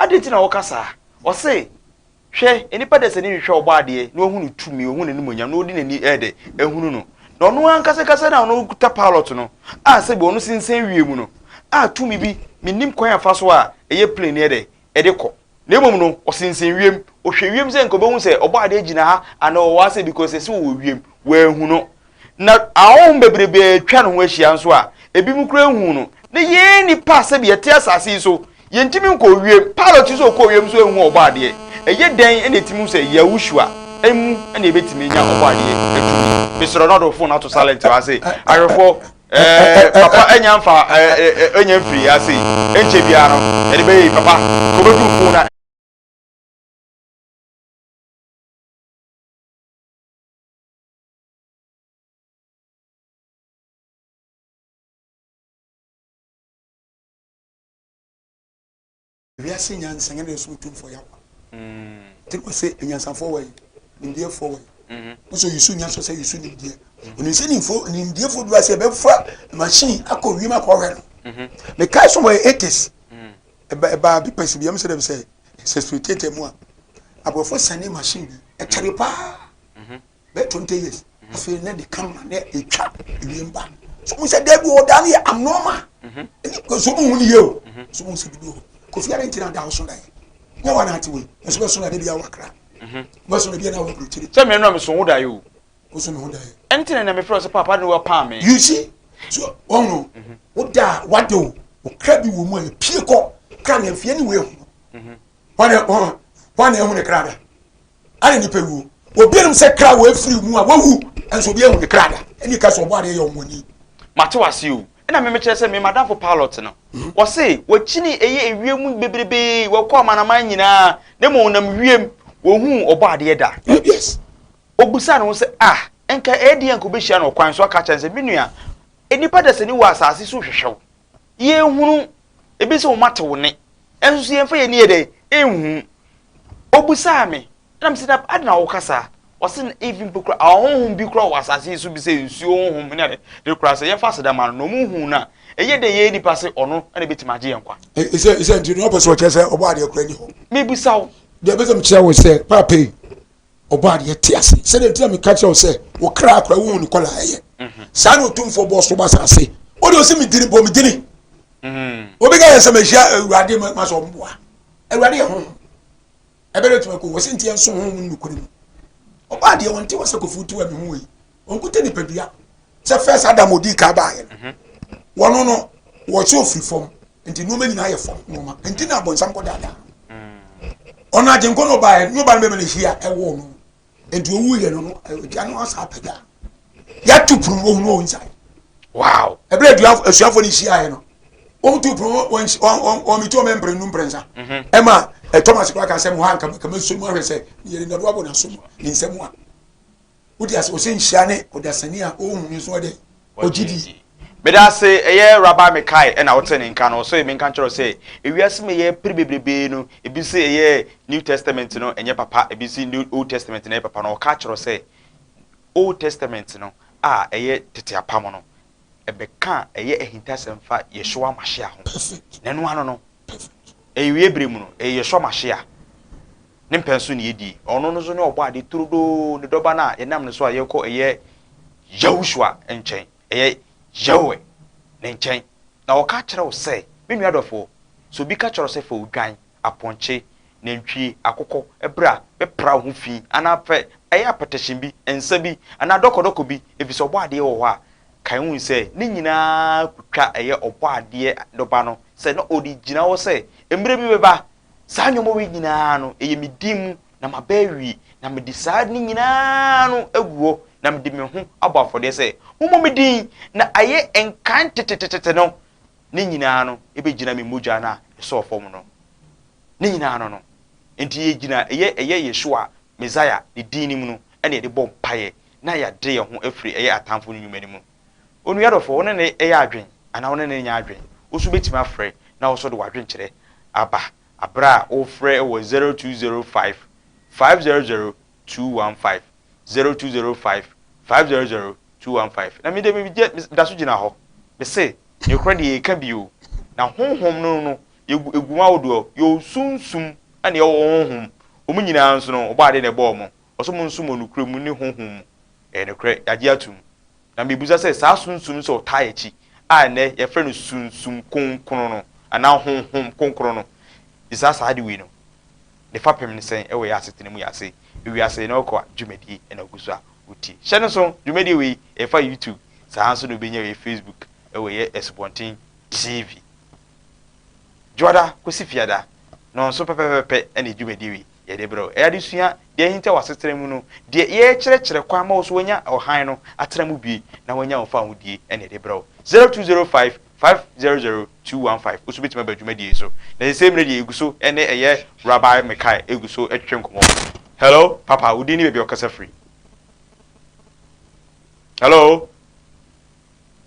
adɛn nti na woka saa? Ɔse, Hwɛ, nnipa dasani hwehwɛ Ɔbɔadeɛ na wahu ne tumi, wahu n'animuonyam, na ɔde n'ani ɛyɛ dɛ, ahunu no. Na ɔno ankasa kasa na ɔno kuta pilot no, a sɛbi ɔno sensɛn wiem no, a tumi bi, mennim kwan a ɛfa so a ɛyɛ plane no yɛ dɛ, ɛde kɔ. Na mmom no, ɔsensɛn wiem, ɔhwɛ wiem sɛ nka ɔbɛhu sɛ Ɔbɔadeɛ gyina ha anaa ɔwɔ ha sɛ because ɛsɛ ɔwɔ wiem, wanhu no. Na ahonhom bebrebe atwa ne ho ahyia nso a ebinom koraa nhuu no. Na yɛn nnipa a sɛbi yɛte asase yi so, yɛntumi nkɔɔ wiem. Pilot nso ɔkɔɔ wiem nso anhu Ɔbɔadeɛ. Ɛyɛ dɛn na ɛtumi hu sɛ Yahushua mu na yɛbɛtumi anya Ɔbɔadeɛ tumi? Mesrɛ wo na wode wo phone ato silent wɔ ha sei. Ahwɛfoɔ, ɛɛ, papa anya mfa, ɛɛ, anya mfiri ha sei. Ɛnkyɛ biara no, yɛde bɛyɛ yi. Papa, ka wobɛdu wo phone a. Wiase nyansa nyɛ na ɛsom tumfoɔ Yahweh. Nti na ɔse anyansafoɔ wɔ yi, nimdeɛfoɔ wɔ yi. Wosɛ yusu nyansa sɛ yusu nimdeɛ. Onim sɛ nimdeɛfoɔ bi ase ɛbɛfa machine akɔ wiem akɔhwɛ no. Mekae sɛ wɔyɛ 80s. Ɛbaa bi pɛsi bi, ɛm sɛ dɛm sɛ sɛ spectator mu a, aborɔfo sɛne machine bi, ɛkyɛre paa. Bɛyɛ 20 years. Afei na de camera na ɛtwa ewiem ba. So mo sɛ dɛbi wɔ daa no yɛ abnormal. Ɛni so mo hu ni yie o. So mo sɛ bibi wɔ. Kofi ade ntina da ɔso da yɛ. Nyɛ wa na ate wei. Nso bɛ so na de bi awɔ akra. Bɛ so na bi na awɔ aburokyire. Sɛ mɛ nua mi so ho da yɛ o. O so mi ho da yɛ. Ɛnti na na mi fɛ sɛ papa de wa paa mi. You see so wɔn no o da wa de o o kra bi wɔ mu a yɛ pie kɔ kra na nfie ni wei ho. Wɔn na wɔn na ehu ne kra da. Ana nipa wuo. Obi anim sɛ kra wɔ efiri mu a wawu nso obi ehu ne kra da. Ɛni ka sɛ ɔbɔ adeɛ yɛ ɔmo ani. Mate wase o. Ɛna me mekyerɛ sɛ me madamfo pilot no, ɔse wakyini ɛyɛ ewiem bebrebe, wakɔ amanaman nyinaa, na mmom ɔnam wiem. Wɔnhuu Ɔbɔadeɛ da. Yes. Ɔbisaa ne ho sɛ, Ah, nka ɛyɛ deɛn anka ɔbɛhyia no ɔkwan so aka akyerɛ no sɛ, 'Me nua, nnipa dasani wɔ asase so rehwehwɛ wo. Yɛnhunu, ebi sɛ wɔate wo nne, nanso so yɛmfa yɛn ani yɛ dɛn nhu? Ɔbisaa me, ɛna mese, na adɛn na woka saa? Ɔse na even mpo koraa, ahonhom bi koraa wɔ asase yi so bi sɛ nsuo honhom ne ade de koraa sɛ yɛmfa aseda ma no na ɔmo hu no a, ɛyɛ dɛ yɛyɛ nipa se ɔno na ebetumi agye yɛn nkwa. Sɛ sɛ nti no ɔpɛ sɛ ɔkyerɛ sɛ ɔbɔ adeɛ koraa ni hɔ. Mebisa wo. Deɛ ɛbɛ sɛ mekyerɛ wo sɛ paapa yi ɔbɔ adeɛ te ase sɛdeɛ nti na meka kyerɛ wo sɛ wo kra koraa wohu ne kɔla ɛyɛ mhm. saa na ɔtumfoɔ bɔɔ soro bɔ asase wode ɔsɛ medini bɔ medini mhm. obi ka yɛ sɛ mahyia awurade ma sɛ ɔmboa awurade yɛ honhom ɛbɛrɛ tuma ko wɔsɛ nti yɛnsom honhom no nokorɛ mu ɔbɔ adeɛ wɔnte wɔ sɛ kofi wotu a mehu wei ɔnkuta nipadua sɛ fɛs adam ɔdii ka baayɛ no mhm. wɔno no wɔsɛ ɔfiri fam nti nneɛma nyinaa yɛ fam nneɛma nti na abɔnsam kɔ daadaa ɔno agyenkɔ no ɔbaeɛ ne ɔba no bɛma no hyia ɛwɔ no nti owu yɛ no no agya no asa apagya yɛato pono mu ohunu wɔn nsae wow ɛberɛ adua asuafoɔ no hyiaeɛ no wɔn tu pono wɔn wɔn wɔn tu wɔn mpere nu mpere nsa mhm. ɛma Thomas kora ka sɛ mo ha nka kama so mu ahwɛ sɛ yɛde nnadoa bɔ n'aso mu ne nsam a Wode ase ɔsɛ nhyira ne ɔdasani a ɔnhu nso ɔdɛ ɔgye di. Meda ase, ɛyɛ Rabbi Mikai ɛna wote ne nka no, ɔsɛ menka nkyerɛ wo sɛ ewiase mu ɛyɛ pere bebrebee no, ebi se ɛyɛ New Testament no ɛnyɛ papa, ebi se New Old Testament no ɛyɛ papa no, ɔka kyerɛ wo sɛ Old Testament no a ɛyɛ tete apam no, ɛbɛka ɛyɛ ahintasɛm fa Yeshua Mashiach ho, na ɛno ano no, ɛyɛ wie bere mu no, ɛyɛ Yeshua Mashiach. Ne mpɛn so na yɛdie. Ɔno no nso ne Ɔbɔadeɛ turodoo, ne Dɔba no a yɛnam ne so a yɛkɔ ɛyɛ Yahushua nkyɛn, ɛyɛ Yahweh ne nkyɛn. Na ɔka kyerɛ wo sɛ, me nua dɔfoɔ, sɛ obi ka kyerɛ wo sɛ fa odwan, apɔnkye, nantwie, akokɔ bra bɛpra wo ho fi, anaa fɛ ɛyɛ apɛtɛhyen bi, nsa bi, anaa dɔkɔdɔkɔ bi, ɛfiri sɛ Ɔbɔadeɛ wɔ hɔ a, kae hu sɛ ne nyinaa kotwa ɛyɛ Ɔbɔadeɛ Dɔba no sɛ na ɔde gyina hɔ sɛ mmerɛ bi bɛba Saa nneɛma wei nyinaa no, ɛyɛ me din mu na maba awie, na mede saa ne nyinaa no agu hɔ, na mede me ho abɔ afɔdeɛ sɛ, mommɔ me din, na ayɛ nkan tetetete no, ne nyinaa no ɛbɛgyina me mogya no a ɛsɔɔ fam no, ne nyinaa no no. Enti yɛgyina, ɛyɛ, ɛyɛ Yeshua, Mesaia, ne din no mu no, ɛna yɛde bɔ mpaeɛ, na yɛade yɛn ho afiri ɛyɛ atamfo no nnwuma no mu. Onua dɔfo, wo ne no yɛ adwen anaa wo ne no nyɛ adwen? Wo nso wubetumi afrɛ na wo nso de w'adwenkyerɛ aba bere a worefrɛ wɔ 0205 500 215, 0205 500 215. Na me de, meda so gyina hɔ. Mese, nokorɛ deɛ yɛka bi o, na honhom no no, yɛgu egu mu ahodoɔ, yɛwɔ sunsum ɛna yɛwɔ honhom. Wɔn nyinaa nso no, Ɔbɔadeɛ na ɛbɔɔ wɔn. Ɔsɛ monsom wɔ nokorɛ mu ne honhom mu. Ɛyɛ nokorɛ, yɛagye atum. Na mebisa sɛ, saa Sunsum no sɛ ɔtaa yɛn akyi, a nnɛ yɛfrɛ no Sunsum Kronkron no, anaa Honhom Kronkron no, de saa saa ade wei no, ne fapem ne sɛn wɔ yɛn asetena mu, yɛn ase, ewiase na ɔkɔ a, dwumadie na ogu so a wotie. Hyɛ no nso, dwumadie wei, ɛfa YouTube, saa ara nso na wobɛnya wɔ yɛ Facebook, ɛwɔ yɛ Asubɔnten TV. Dwoada kɔsi Fiada, nnɔnso pɛpɛpɛpɛ na dwumadie wei yɛde brɛ wo. Ɛyɛ adesua, deɛ ahinta wɔ asetena mu no, deɛ yɛrekyerɛkyerɛ kwan ma wo so woanya ɔhan no atena mu bie na woanya wo fawohodie na yɛde brɛ wo. 0205 500 215 Wo nso wobɛtumi aba dwumadie yi so. Na seesei mmerɛ deɛ yɛgu so ne ɛyɛ Rabbi Mikael ɛgu so twetwe nkɔmmɔ. Hello, papa, wo din ne baabi a wokasa firi? Hello?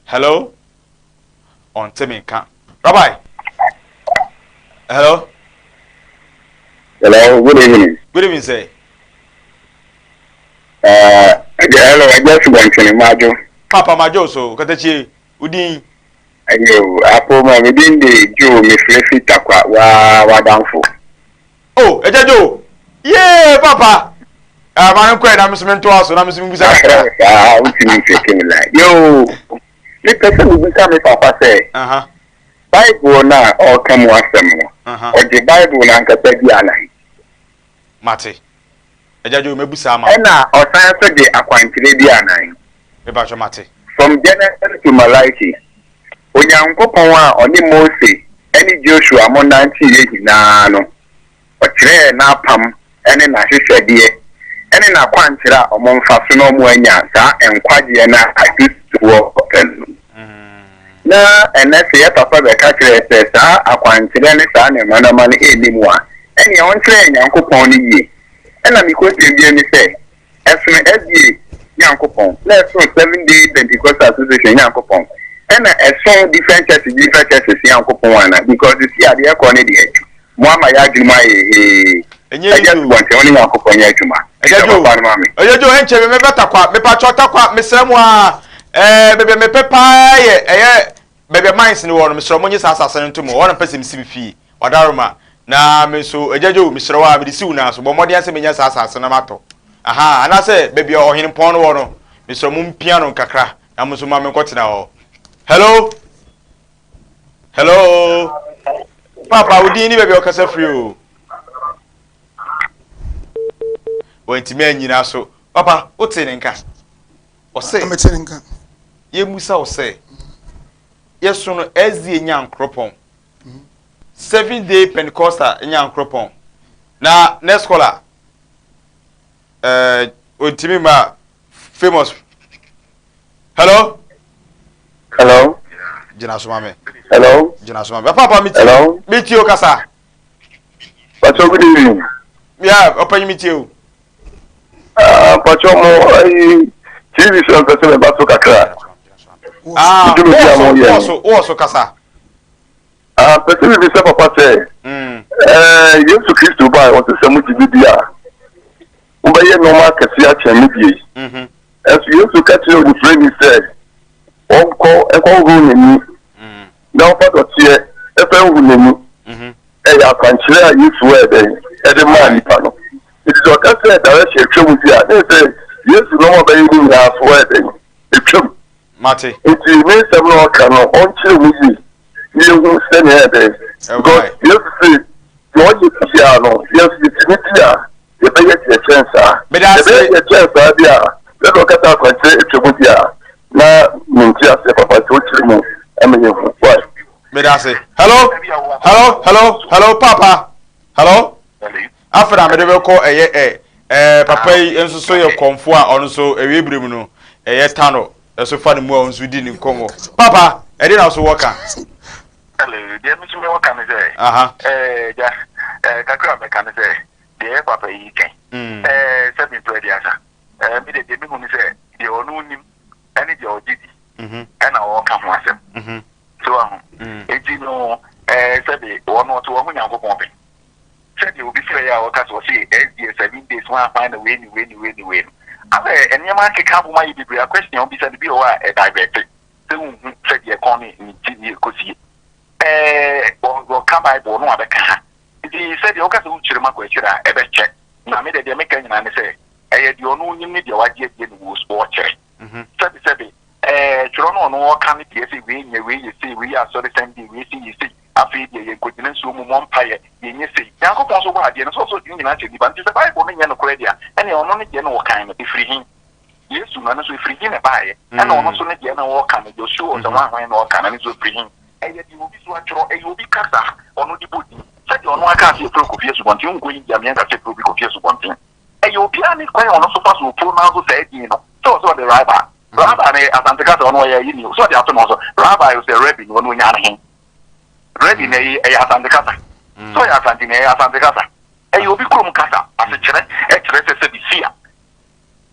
Hello? Ɔnte me nka. Rabbi! Hello? Hello, good evening. Good evening, sir. Hello, Ẹjẹ Subọntini, Majo. Papa Majo so, Katakyie, wo din? Ayo, apo ma me din de Joe, me frɛ fi Takwa, wa w'adamfo. Oh, Ẹjẹ Joe! Yee, papa! Ah, ma no nkɔɛ na me so mentoa so na me so mebusa kakra. Saa, wotumi mfeke me line. Yo, mepɛ sɛ mebisa me papa sɛ, Bible no a ɔreka mu asɛm no, ɔgye Bible no ankasa di anan? Mate. Agya Joe, mɛbu saa ama wo. Ɛna ɔsan nso gye akwankyerɛ di anan? Mepakyɛ, mate. From Genesis to Malachi, Onyankopɔn a ɔne Mose ne Joshua mo nanteeɛ nyinaa no, ɔkyerɛɛ n'apam ne n'ahyehyɛdeɛ ne n'akwankyerɛ a wɔmfa so na wɔanya saa nkwagyeɛ no a Kristofoɔ pɛ no. Na ɛnnɛ sɛ yɛ papa bɛka kyerɛ yɛ sɛ saa akwankyerɛ ne saa nneɛma nneɛma no nni mu a, ɛnneɛ ɔnkyerɛ yɛn Nyankopɔn no yie. Ɛna me question bio ne sɛ, ɛsono SDA Nyankopɔn, na ɛsono Seven Day Pentecostal Association Nyankopɔn, ɛna ɛsono different churches different churches Nyankopɔn ana? Because sisi a deɛ ɛkɔ ne deɛ, mo ama yɛ adwene mu ayɛ hee. Ɛnyɛ Agya easy o. Subɔnten, wo ne Nyankopɔn nyɛ adwuma. Ɛgya Nti Joe, ɔbɛfa no ma me. ɛgya Joe, ɛnkyɛ me mɛbɛ takwa, mepakyɛw takwa, mesrɛ mo aa, ɛɛ, baabi a mepɛ paa yɛ, ɛyɛ baabi a mines no wɔ no, mesrɛ mo nye saa asase no nto mu, hɔ na mepɛ sɛ mesi me fie, wadaroma, na me nso, ɛgya Joe, mesrɛ wo a, mede si wo nan so, bɔ mmɔden sɛ menya saa asase no matɔ, aha, anaasɛ baabi a ɔhenempɔn no wɔ no, mesrɛ mo mpia no nkakra, na mo nso ma menkɔtena hɔ. Hello? Hello? Papa, wo din ne baabi a ɔkasa firi o. Wantumi anyina so. Papa, wote ne nka? Ɔse, Mete ne nka. yɛmmusa wo sɛ, yɛso no SDA Nyankoropɔn, Seventh Day Pentecostal Nyankoropɔn, na next caller, ɛɛ, ɔntumi ma famous. Hello? Hello? Gyina so ma me. Hello? Gyina so ma me. Papa, metie. Hello? Metie o kasa. Pacho, good evening. Yeah, ɔpanyin metie o. Ah, Pacho, mo ayi TV so mpɛ sɛ meba so kakra. Ah, Dwuma bi a wɔ so, moyɛ wɔ no. so, wɔ so kasa. Ah, mpɛ sɛ mebisa papa sɛ, eh, Yesu Kristo baa ɔse sɛ mogye me di a, mobɛyɛ nneɛma akɛse akyɛn me deɛ yi. Ɛnso Yesu ka kyerɛɛ onifirani sɛ ɔnkɔ nkɔhohoro n'ani na ɔmfa dɔteɛ mfa nhu n'ani. Ɛyɛ akwankyerɛ a Yesu ɛyɛ dɛn ɛde maa nipa no. Enti sɛ ɔka sɛ direction atwa mu bi a, ne sɛ Yesu nneɛma a ɔbɛyɛ no nyinaa so ɛyɛ dɛn atwam. Mate. Nti ne nsɛm na ɔka no ɔnkyerɛ mu yie na yɛhu sɛnea ɛyɛ dɛn. Because Yesu se deɛ ɔyɛ biara no yɛn nso yɛtumi di a yɛbɛyɛ deɛ ɛkyɛn saa. Yɛbɛyɛ deɛ ɛkyɛn saa deɛ a, sɛdeɛ ɔka sɛ akwankyerɛ atwa mu deɛ a, na mente aseɛ papa nti wokyerɛ mu ma yɛhu. Why? Meda ase. Hello, hello, hello, hello, papa. Hello. Afei na mede bɛkɔ ɛyɛ ɛ ɛɛ papa yi nso so yɛ kɔnfo a ɔno nso ɛwie bere mu no ɛyɛ tano ɛso fa ne mu a ɔno nso di ne nkɔmmɔ. Papa, ɛde na so wɔka. Hello, deɛ me nso mewɔ ka ne sɛ, ɛɛ gya, ɛɛ kakra a mɛka ne sɛ, deɛ ɛyɛ papa yi kɛn, ɛɛ sɛ mempɛ aduasa, ɛɛ me deɛ deɛ mehu ne sɛ, deɛ ɔno nim ɛne deɛ ɔgye di ɛna ɔreka ho asɛm. So wahu? Enti no, ɛɛ sɛbe wɔn ɔte wɔn ho Nyankopɔn pɛ. Sɛdeɛ obi frɛ yɛ a ɔka sɛ ɔse SDS 7 days hwan hwan na wei ne wei ne wei ne wei no. Asɛ nneɛma akeka abom ayɛ bebree a question a wobisa no bi wɔ hɔ a ɛdivɛte sɛ wonhu sɛdeɛ ɛkɔn ne ne ti ne ɛkɔsie. Ɛɛ ɔka Bible no abɛka ha. Nti sɛdeɛ woka sɛ wokyerɛ mu akɔ akyire a ɛbɛkyɛ. Na me deɛ deɛ meka nyinaa ne sɛ ɛyɛ deɛ ɔno nim ne deɛ wagye adie ne wɔkyerɛ. Sɛbe sɛbe ɛɛ twerɛ no ɔno ɔka ne deɛ sɛ wei nyɛ wei yɛ sei wei yɛ asɔre Sunday wei sei yɛ sei afei deɛ yɛnkɔgyina nsuo mu mmɔ mpaeɛ yɛnyɛ sei. Nyankopɔn nso bɔɔ adeɛ no sɛ ɔsɛ ɔde ne nyinaa kyerɛ nnipa nti sɛ Bible no nyɛ nokorɛ deɛ a ɛneɛ ɔno ne deɛ na ɔkan no ɛfiri he? Yesu no ɛno nso ɛfiri he na ɛbaeɛ? Ɛna ɔno nso ne deɛ na ɔka no Joshua sɛ hwan hwan na ɔka no ɛno nso ɛfiri he? Ɛyɛ deɛ obi so atwerɛ, ɛyɛ obi kasa a ɔno de bɔ din. Sɛdeɛ ɔno aka sɛ yɛfrɛ Kofi Asubɔnten, wonkɔ India meɛnka sɛ yɛfrɛ obi Kofi Asubɔnten. Ɛyɛ obiara ne kwan a ɔno nso fa so ɔpronounce saa din no. Sɛ ɔsɛ ɔde Rabbi, Rabbi no yɛ Asante kasa, ɔno ɔyɛ ayi ni, sɛ ɔde ato ne ho so, Rabbi ɔsɛ Rabbi no, ɔno ɔnyaa no he? Rabbi no ɛyɛ ɛyɛ Asante kasa. Sɛ ɔyɛ Asante ni, ɛyɛ Asante kasa. Ɛyɛ obi kurom kasa, asekyerɛ ɛkyerɛ sɛ sɛbi sia.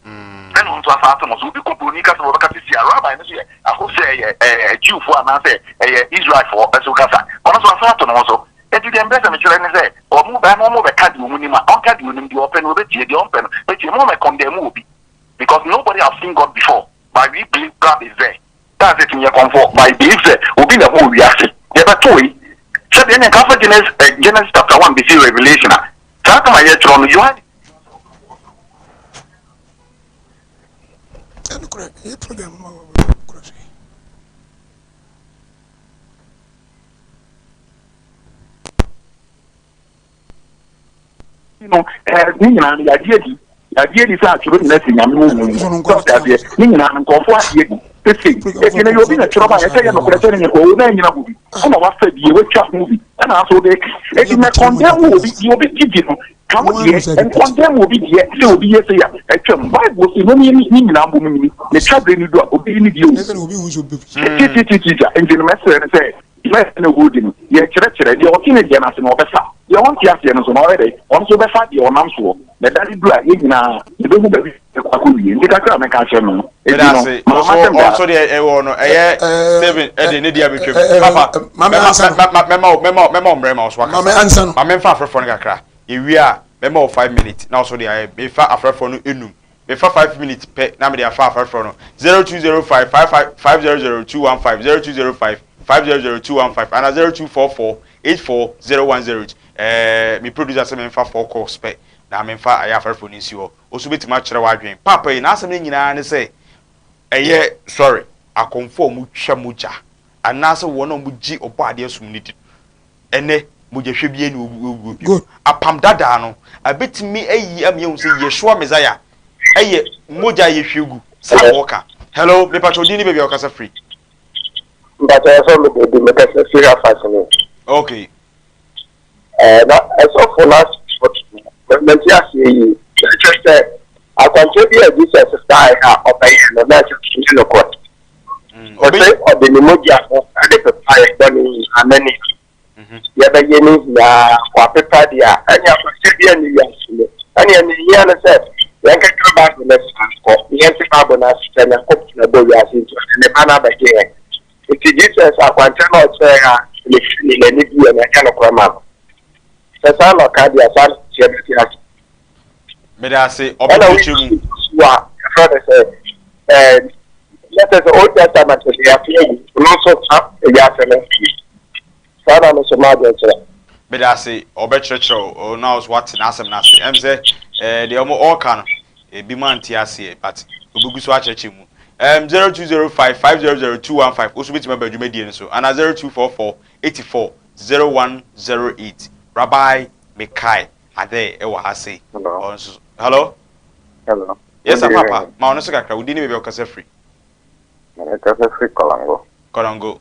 Ɛna ɔno nso asan ato no so. Obi kɔ buroni kasa mu ɔbɛka sɛ sia. Rabbi no nso yɛ aho sɛ ɛyɛ ɛɛ Jewfoɔ anaasɛ ɛyɛ Israelfoɔ nso kasa. Ɔno nso asan ato ne ho so. Enti deɛ mpɛ sɛ mekyerɛ ne sɛ wɔn ba na wɔn bɛka deɛ wɔn nim a, ɔnka deɛ onim, deɛ ɔpɛ no ɔbɛtie, deɛ ɔmpɛ no bɛtie. Mo mɛ condemn obi because nobody have seen God before but we believe God is there. That's it, meyɛ kɔmfoɔ but I believe sɛ obi na ɛbɔɔ wiase. Deɛ ɛbɛtoo yi, sɛdeɛ ɛneɛ nka afa Genesis, eh, Genesis chapter 1 bɛsi Revelation a, saa asɛm a yɛtwerɛ no, Yohane Ɛnokorɛ, ɛyɛ program no ma wɔ korɔ so yi. no ɛɛ ne nyinaa no yɛagye adi yɛagye adi sɛ atwerɛ nyinaa firi nyame honhom mu sɛ ɔte aseɛ ne nyinaa no nkurɔfoɔ agye adi sesei eti na yɛ obi na twerɛ ba yɛsɛ yɛ nokorɛ sɛ ne nyɛ kɔɔ na anyina ho bi ɛna wafa bi watwa ho bi ɛna aso wode ka eti na kɔndɛm wɔ obi deɛ obi gye di no ka wo deɛ nkɔndɛm obi deɛ sɛ obi yɛ sɛ yɛ atwam bible sɛ nom yɛ ne nyinaa mbom nyini ne twa bere no du a obi ne deɛ o titititita nti no mɛsrɛ no sɛ. Dwumadie no a wɔredi no, yɛkyerɛkyerɛ, deɛ ɔte ne deɛ no ase no, ɔbɛfa, deɛ ɔnte aseɛ no nso no, ɔyɛ dɛn? Ɔno nso bɛfa deɛ ɔnam soɔ. Na ɛda no du a, yɛn nyinaa yɛbɛhu baabi a yɛbɛkɔ akɔwie. Nti kakra a mɛka akyerɛ no no, Meda enti no, ase. ma Ɔso m'asɛm da. ɔso deɛ ɛwɔ no ɛyɛ Stephen ɛde ne deɛ abɛtwam. Papa Maame mɛma ansa no. mɛma mɛma wo mɛma wo mɛma wo mmerɛ ma wo so Maame akasa. ansa no. Ma memfa afrɛfoɔ no kakra. Yɛwie a mɛma wo 5 minutes na ɔso deɛ ayɛ. Mefa afrɛfoɔ no enum. Mefa 5 minutes pɛ na mede afa afrɛfoɔ no. 0205 55 500 215, 0205 500 215 ana 0244 84 010. Me producer sɛ memfa four calls pɛ na memfa ayɛ afrɛfoɔ no nsi hɔ. Oso bɛtumi akyerɛ w'adwene. Papa yi n'asɛm no nyinaa ne sɛ ɛyɛ sorry akɔmfo a wɔtwa mogya anaasɛ wɔn a wɔgye ɔbɔ adeɛ som no di, ɛnɛ mogyahwɛ bi ani owuo bi. Apam dadaa no abɛtumi ayi ama yɛhu sɛ Yeshua Messiah ɛyɛ mogya a yɛhwie gu saa na wɔka. Hello, mepatwa odin ne baabi a wɔkasa firi. Mpakyɛ, ɛsɛ mi de mekasa firi Afasene. Na ɛsɔfo na mɛnti aseɛ yi kyerɛ sɛ akwankyerɛ bi a Jesus fae a ɔbɛyɛ no na ɛkyerɛ sɛ nyɛ nokorɛ. Ɔsɛ ɔde ne mogya no ɛde pepa yɛ bɔne nyinaa n'ani yɛbɛyɛ ne nyinaa wapepa deɛ a, ɛne akwankyerɛ bi a ne wiase no ɛne ɛne hia no sɛ yɛnkɛka Bible no saa kɔ yɛnte Bible no ase sɛ Nyankopɔn na ɛbɔ wiase, nti ɔde ne ba no abɛgye yɛn. Nti Jesus akwankyerɛ na ɔkyerɛ a ne firi ne n'ani bi yɛ no ɛnyɛ nokorɛ ma no. Sɛ saa na ɔka deɛ, saa na ɔkyerɛ bɛte ase. Mede ase. Ɛna ɔbɛkyerɛkyerɛ mu. Woyi a yɛfrɛ no sɛ yɛsɛ sɛ Old Testament de yɛato agu no nso ka wiase no saa na no so ma adwenkyerɛ. Mede ase. Ɔbɛkyerɛkyerɛ wo na ɔso wate n'asɛm no ase. Ɛm sɛ deɛ ɔmo ɔɔka no ebi mu ante aseɛ, but obɛgu so akyerɛkyerɛ mu. 0205 500 215 woso bɛtumi aba dwumadie no so ana 0244 84 0108. Rabbi Mekai ade ɛwɔ ha sei. Hello. Ɔno nso, hello. Hello. Yes sir, papa, ma ɔno so kakra. Wodi ne baabi a ɔkasa firi. Mekasa firi Kɔlɔngo. Kɔlɔngo.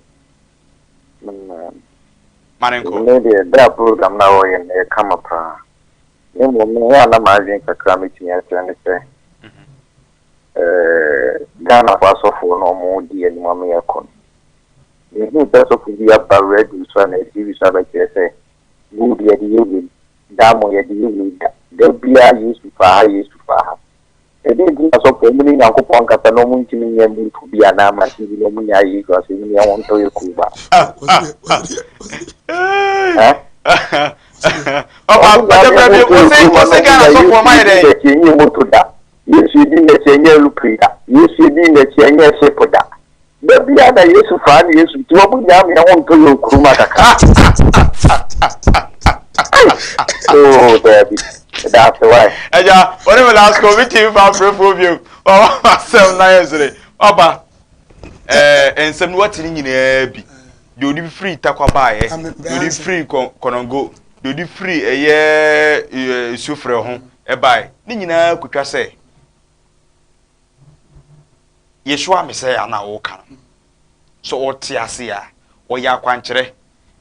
Ma ne nkɔ. Ne deɛ, berɛ a program no a wɔyɛ no yɛ kama paa. Na mmom no, ɛyɛ a na m'adwene kakra mɛtumi akyerɛ ne sɛ Ghanafoɔ asɔfoɔ no ɔmo di anim ama yɛakɔ no. Mehu sɛ sɔfo bi aba radio so a na TV so abɛkyerɛ sɛ gold yɛde yɛ wei, diamond yɛde yɛ wei da. Da biara Yesu fa ha, Yesu fa ha. Ɛdeɛ nti na sɔfo ɔmo ne Nyankopɔn ankasa na ɔmo ntumi nyɛ moto bi anaa machine bi na ɔmo nya Yesu asɛm ni ɛho ntɔ yɛ kuo ba. Eh? Papa, pàtɛ bi wose Ghana sɔfoɔ ma yɛ dɛ. N'akyi ɛnyɛ moto da. Yesu edi n'akyi ɛnyɛ aeroplane da. Yesu edi n'akyi ɛnyɛ ship da. Da biara na Yesu faa ne Yesu nti wɔn nyinaa mi ɛho ntɔ yɛ okurum akaka. Oh, daabi. That's why. Ɛgya wɔne mi last call mi ti fa afurɛfoɔ bio wɔn asɛm na yɛ sere. Papa, nsɛm no wate ne nyinaa bi, deɛ odi firi Takwa baayɛ, deɛ odi firi Kɔnɔngo, deɛ odi firi ɛyɛ Sufrɛ ho ɛbaayɛ ne nyinaa kotwa sɛ Yeshua Messiah ana ɔka no so ɔte ase a ɔyɛ akwankyerɛ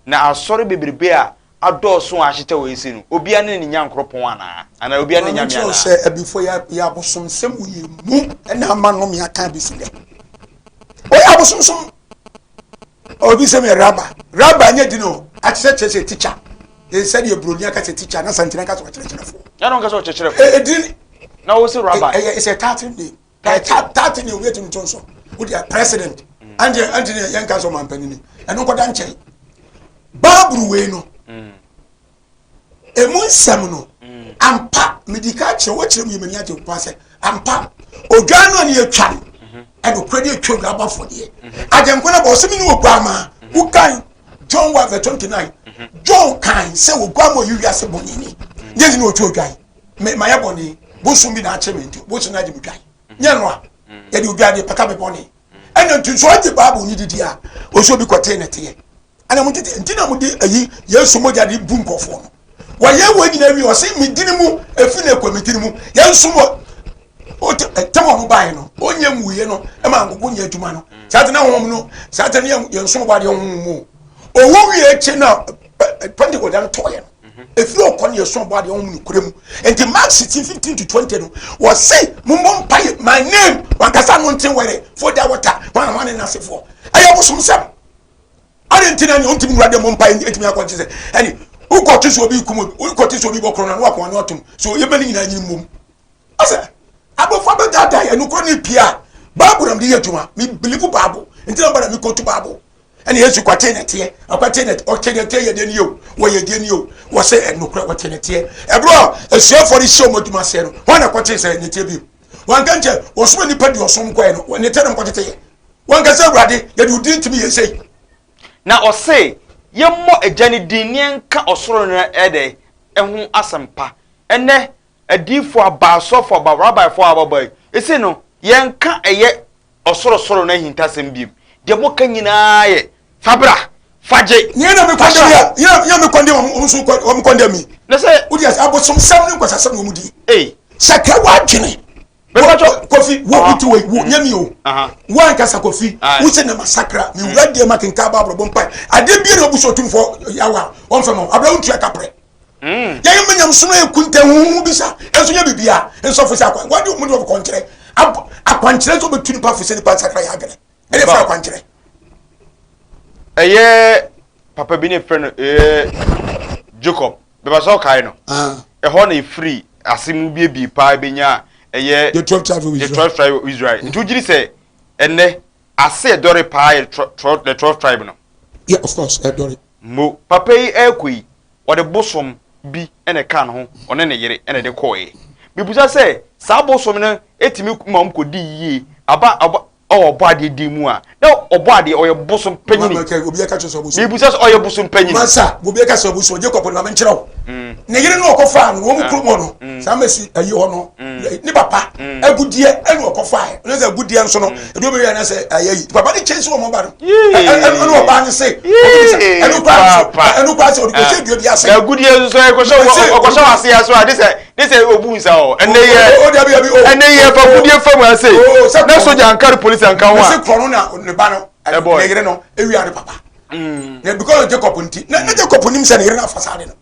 na asɔre bebrebe a adɔɔso a ahyehyɛ wɔ esi no, obiara ne ne nyankoropɔn anaa obiara ne nyame anaa. Sɛ abifo yɛ abosomsɛm wɔ yɛn mu ɛna ama nnome aka bi si dɛ ɔyɛ abosomsom. Obi sɛ meyɛ rabbi, rabbi nyɛ di no akyerɛkyerɛ sɛ teacher, sɛdeɛ buroni aka sɛ teacher na santene aka sɛ ɔkyerɛkyerɛfoɔ. Yɛn ɔnka sɛ ɔkyerɛkyerɛfoɔ. Ɛdin na wo sɛ rabbi. Ɛyɛ ɛsɛ title name, ɛyɛ title name. Obi etumi to nso o de president ante ante ne yɛn ka sɛ ɔman panyin ɛno nkɔda nkyɛn. Baabulu wei no emu nsɛm no ampa medi ka kyerɛ wɔkyerɛ mu yɛ mani agye mpa sɛ ampa odwan no a ne yɛtwa no ɛnokora ne yɛtwa odwan abɔ afɔdeɛ agyenkwa no bɔ ɔsɛ me ne oguama. Wokan John 1 verse 29, John kan sɛ oguama ɔyi wiase bɔne ni nyɛ ne ɔtwa odwan. Mayɛ bɔne, bosom bi na akye me, nti bosom no agye me dwan nyɛ no a yɛde odwan de pata me bɔne. Ɛna nti nso ɔgye Bible ne didi a ɔsɛ obi kɔtee ne teɛ ɛna mo tete nti na mo de ayi Yesu mogya de bu nkɔfoɔ no. Wɔyɛ wɔ nyina wie ɔsɛ me dini mu efi na ekɔ me dini mu yɛn nso wɔ tɛm a ɔmo baeɛ no ɔnyɛ nwuiɛ no ɛma nkoko nyɛ adwuma no saa tena wɔn no saa tena yɛn yɛn nso bɔ adeɛ wɔn mu owu wie akyi na Pentecost dan tɔɔyɛ no efiri ɔkɔ no yɛ sɔn bɔ adeɛ wɔn mu no kura mu. Nti Mark 16:15 to 20 no wɔsi mo mbɔ mpa yɛ my name wankasa no nte wɛrɛ fo da wɔta wɔn ahɔn ne n'asefoɔ ɛyɛ bosom sɛm. Ade nti na ɔntumi nwura dɛm mpa ntumi akɔnkye sɛ ɛne wokɔte so obi kum wokɔte so obi bɔ korɔ no na wakɔn ano atom so yɛbɛ ne nyinaa nyini mmom. Asɛ abɔfra bɛdaadaa yɛ nokorɛ ne pia Bible na mede yɛ adwuma me believe Bible nti na mbara me kɔtu Bible ɛne Yesu kwate na teɛ ɔkwate na ɔte na teɛ yɛ deɛ ni o wɔyɛ deɛ ni o wɔsɛ ɛnokorɛ wɔte na teɛ ɛberɛ a asuafoɔ no hyɛ wɔn adwuma aseɛ no wɔn na kɔte sɛ ne teɛ bio wɔn nka nkyɛ wɔsoma nipa di ɔsom kɔɛ no ne teɛ na mkɔtete yɛ wɔn nka sɛ Awurade yɛde odin tumi yɛ sei. Na ɔse yɛmmɔ Agya no din ne yɛnka ɔsoro no ɛdɛ ɛho asɛmpa ɛnɛ Adiyifoɔ aba, asɔfoɔ aba, rabbifoɔ aba ba yi, ese no, yɛnka ɛyɛ ɔsorosoro no ahintasɛm biom. Deɛ moka nyinaa yɛ, fa bra, fa gye, Nea na me fa hyɛ kɔndɛm hɔ. yɛ, nea me kɔndɛm wɔn, wɔn nso kɔ, wɔn kɔndɛm mi. Na sɛ. Wodi ase, abosomsɛm ne nkwasasɛm na wɔn di. Ei. Sɛ kɛ w'adwene. Mepatwɔ. Kofi, wo Aha. wo ti wei, wo nyɛ mi o. Aha. Wo ankasa Kofi, Aye. wo sɛ na masakra, me wura deɛ ma kenkan Bible bɔ mpae. Adeɛ biara a obu so otumfoɔ yawa, wɔmfɛ ma wo. Abra wo ntua kaprɛ. Yɛyɛ mma nyamesom no yɛ kuntanhuhu bi sa, nso nyɛ biribiara. Nsɔfo sɛ akwan, wɔde wɔn de wɔn kɔnkyerɛ. Akwankyerɛ nso bɛtu nipa fo sɛ nipa nsakra yɛ adwene. Ɛne fɛ akwankyerɛ. Ɛyɛ papa bi ne fɛ no ɛyɛ Jacob. Bɛba sɛ ɔkae no. Ɛhɔ na efiri ase mu biebie paa benya ɛyɛ the 12 tribes of Israel. The 12 tribes of Israel. Nti wogyiri sɛ ɛnɛ ase ɛdɔre paa yɛ the 12 tribe no. Yeah, of course, ɛdɔre. Mo papa yi ɛrekɔ yi, ɔde bosom bi na ɛkaa ne ho, ɔne ne yere na ɛde kɔeɛ. Mebisa sɛ, saa bosom no tumi ma wɔn kɔdi yie aba ɔbɔ ɔwɔ ɔbɔadeɛ din mu a, na ɔbɔadeɛ ɔyɛ bosom panyini? Mebisa sɛ ɔyɛ bosom panyini? Masa, obi ka sɛ ɔbosom, Jacob no ma menkyerɛ wo. Ne yere no ɔkɔfaa no, wɔn kurom hɔ no, saa mɛsi ayi hɔ no, ne papa agudeɛ ɛna ɔkɔfaeɛ. Ɔno sɛ agudeɛ nso no, ebi obi yɛ na sɛ ɛyɛ yi. Papa ne kyɛnse wɔn ba no. Ɛna ɔbaa no se, ɛno kora ɛno kora sɛ ɔde kɔhyɛ dua bi ase. Na agudeɛ nso ɛkɔhyɛ ɔkɔhyɛ wɔ ase aso a de sɛ de sɛ obu nsa hɔ. Ɛnɛ yɛ ɛnɛ yɛ fa agudeɛ fa mu ase. Na soja anka ne polisi anka ho a. Mɛsi korɔ no na ne ba no ne yere no ewia ne papa. Na because Jacob nti na Jacob nim sɛ ne yere no afa saa de no.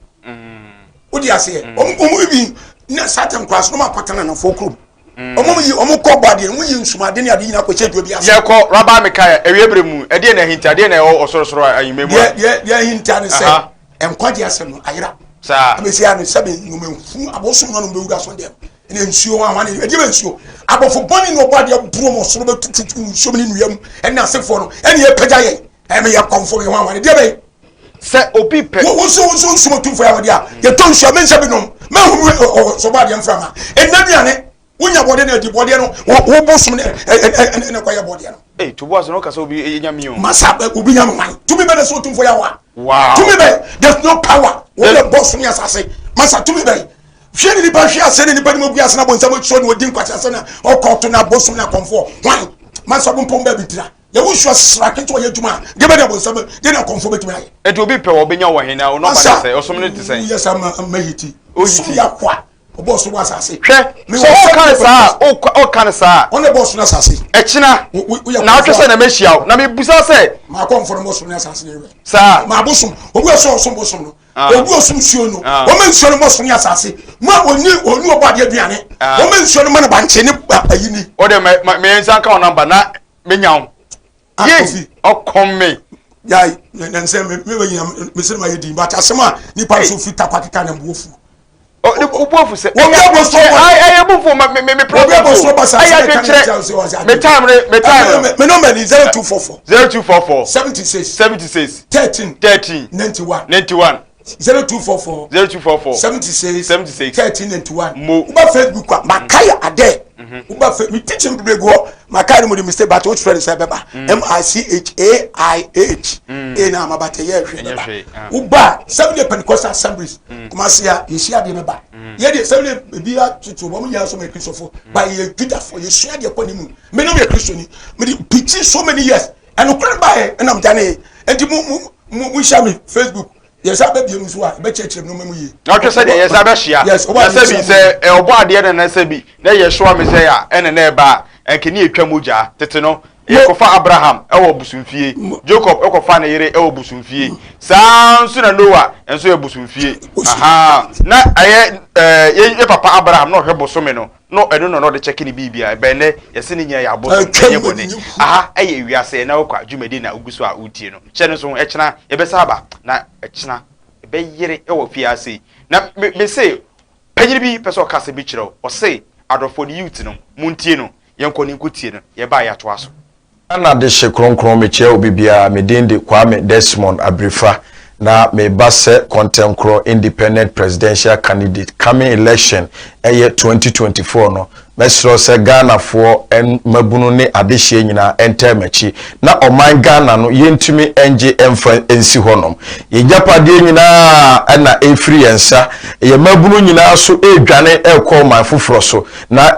Wodi aseɛ. Wɔn bi na Satan kora so na wɔn akɔtena nanfoɔ kurom. Wɔn yi wɔn kɔ bɔ adeɛ wɔn yi nsumade ne ade nyinaa kɔhyɛ dua bi ase. Yɛkɔ Rabbi Mikael awie bere mu ɛdeɛ na ahinta ɛdeɛ na ɛwɔ ɔsorosoro ahemman mu a. Deɛ deɛ ahinta ne sɛ nkwagye asɛm no ayera. Saa. Abɛsi ano sɛbe nnomahu abosom no anum bɛwura so dɛm ɛna nsuo ho ahwane ɛdeɛ bɛ nsuo abɔfo bɔne na ɔbɔ adeɛ boro mo soro bɛtututu nsuo mu ne nnua mu ɛne asefoɔ no ɛne ɛpagya yɛn ɛmɛ yɛ kɔmfo yɛ ho ahwane deɛ bɛyɛ. Sɛ obi pɛ. Wo nso wo nso nsom otumfoɔ yɛ adeɛ a yɛtɔ nsuo a mensa bi nom mɛhunu sɔbɔ adeɛ mframa ɛnna nuane wonya bɔdeɛ no adi bɔdeɛ no wo bosom ne ɛna kɔyɛ bɔdeɛ no. Ee tubu ase no kasa obi nya mi o. Masa obi nya no hwan tumi bɛ na so otumfoɔ yɛ wa. Wow. Tumi bɛ there's no power wɔn yɛ bɔ so ne asase masa tumi bɛ hwɛ ne nipa hwɛ ase ne nipa ne mu gu ase na bɔ nsɛm so ne odi nkwasi ase na ɔkɔɔto na bosom na akɔmfoɔ hwan masa bo mpɔn baabi tira. Yɛwo nsu asra ketewa yɛ adwuma a, deɛ bɛde abonsam deɛ na akɔmfoɔ bɛtumi ayɛ. Enti obi pɛ wɔ ɔbɛnya wɔ he na ɔnɔba ne sɛ ɔsom no te sɛn? Woyɛ saa ma mahiti. Ɔsom yɛ akoa ɔbɔɔ soro asase. Hwɛ sɛ ɔka ne saa a ɔka ne saa a. Ɔna ɛbɔɔ soro asase. Ɛkyena na ahwɛ sɛ na mɛhyia wo na mebusa sɛ. Ma akɔmfoɔ no bɔ soro ne asase ne wɛ. Saa. Ma abosom obi ɔsɛ ɔsom bosom no. Obi ɔsom nsuo no. Wɔma nsuo no bɔ soro ne asase. Ma ɔni ɔni ɔbɔ adeɛ aduane. Wɔma nsuo no ma no bankye ne ayi ni. Ɔde mɛ mɛ nsa nka ɔnamba na menya wo ah, yei ɔkɔm me yai nansɛ mebɛ nyina mesɛ ma yɛ din but asɛm a nipa nso firi takwa keka na mbuofu obuofu sɛ ɛyɛ bufu ma me me problem so ɛyɛ adwenkyerɛ me time ne me time no me number ni 0244 0244 76 76 13 13 91 91 0244 0244 76 76 13 91 mo woba Facebook a makaya adɛ woba fe me teaching bebree gu hɔ makaya no mu de mistake but wotwerɛ no sɛ ɛbɛba m i c h a i h a na ama but ɛyɛ hwee bɛba woba Seven Day Pentecostal Assemblies Kumasi a yɛhyia adeɛ bɛba yɛ deɛ Seven Day ebi atoto wɔn nyinaa so ma Kristofo ba yɛ Judafoɔ yɛsua adeɛ kɔ ne mu me nom yɛ Kristoni me de preaching so many years ɛnokorɛ baeɛ ɛnam gyanee nti mo mo mo nhyia me Facebook Yɛsan bɛ biem nso a, yɛbɛkyerɛkyerɛ nneɛma mu yie. Na ɔtwe sɛ deɛ yɛsan bɛhyia. Yes, na sɛ bi sɛ ɔbɔ adeɛ na na sɛ bi na yɛ soa me sɛ a ɛna na ɛba a ɛnka ne yɛtwa mogya tete no. Yɛkɔfa Abraham wɔ bosomfie, Jacob kɔfa ne yere wɔ bosomfie, saa nso na Noah nso yɛ bosomfie. Aha, na ɛyɛ ɛɛ yɛ papa Abraham na ɔhwɛ bosome no, na ɛno na ɔde kyɛke ne biribia. Ɛbɛn nɛ yɛse ne nyinaa yɛ abosom, ɛnyɛ bɔne. Aha ɛyɛ ewiase ɛna wokɔ a dwumadi na wogu so a wotie no. Hyɛ no nso ɛkyena yɛbɛsa aba na ɛkyena ɛbɛyere ɛwɔ fie ase yi. Na me me se panyin bi pɛ sɛ ɔka asɛm bi kyerɛ wo, ɔse adɔfoɔ ne youth no montie no. Yɛnkɔ ne nkotie no, yɛba a yɛatoa so. Ghana dehye kronkron mekyia obi biara me din de Kwame Desmond Abirifa na meba sɛ kɔntɛnkorɔ independent presidential candidate coming election ɛyɛ 2024 no mɛsrɛ sɛ Ghanafoɔ mmabunu ne adehyeɛ nyinaa ɛntɛɛ makyi na ɔman Ghana no yɛntumi ngye mfa nsi hɔnom yɛn gyapadeɛ nyinaa ɛna ɛfiri yɛn nsa yɛn mmabunu nyinaa so ɛredwane ɛrekɔ ɔman foforɔ so na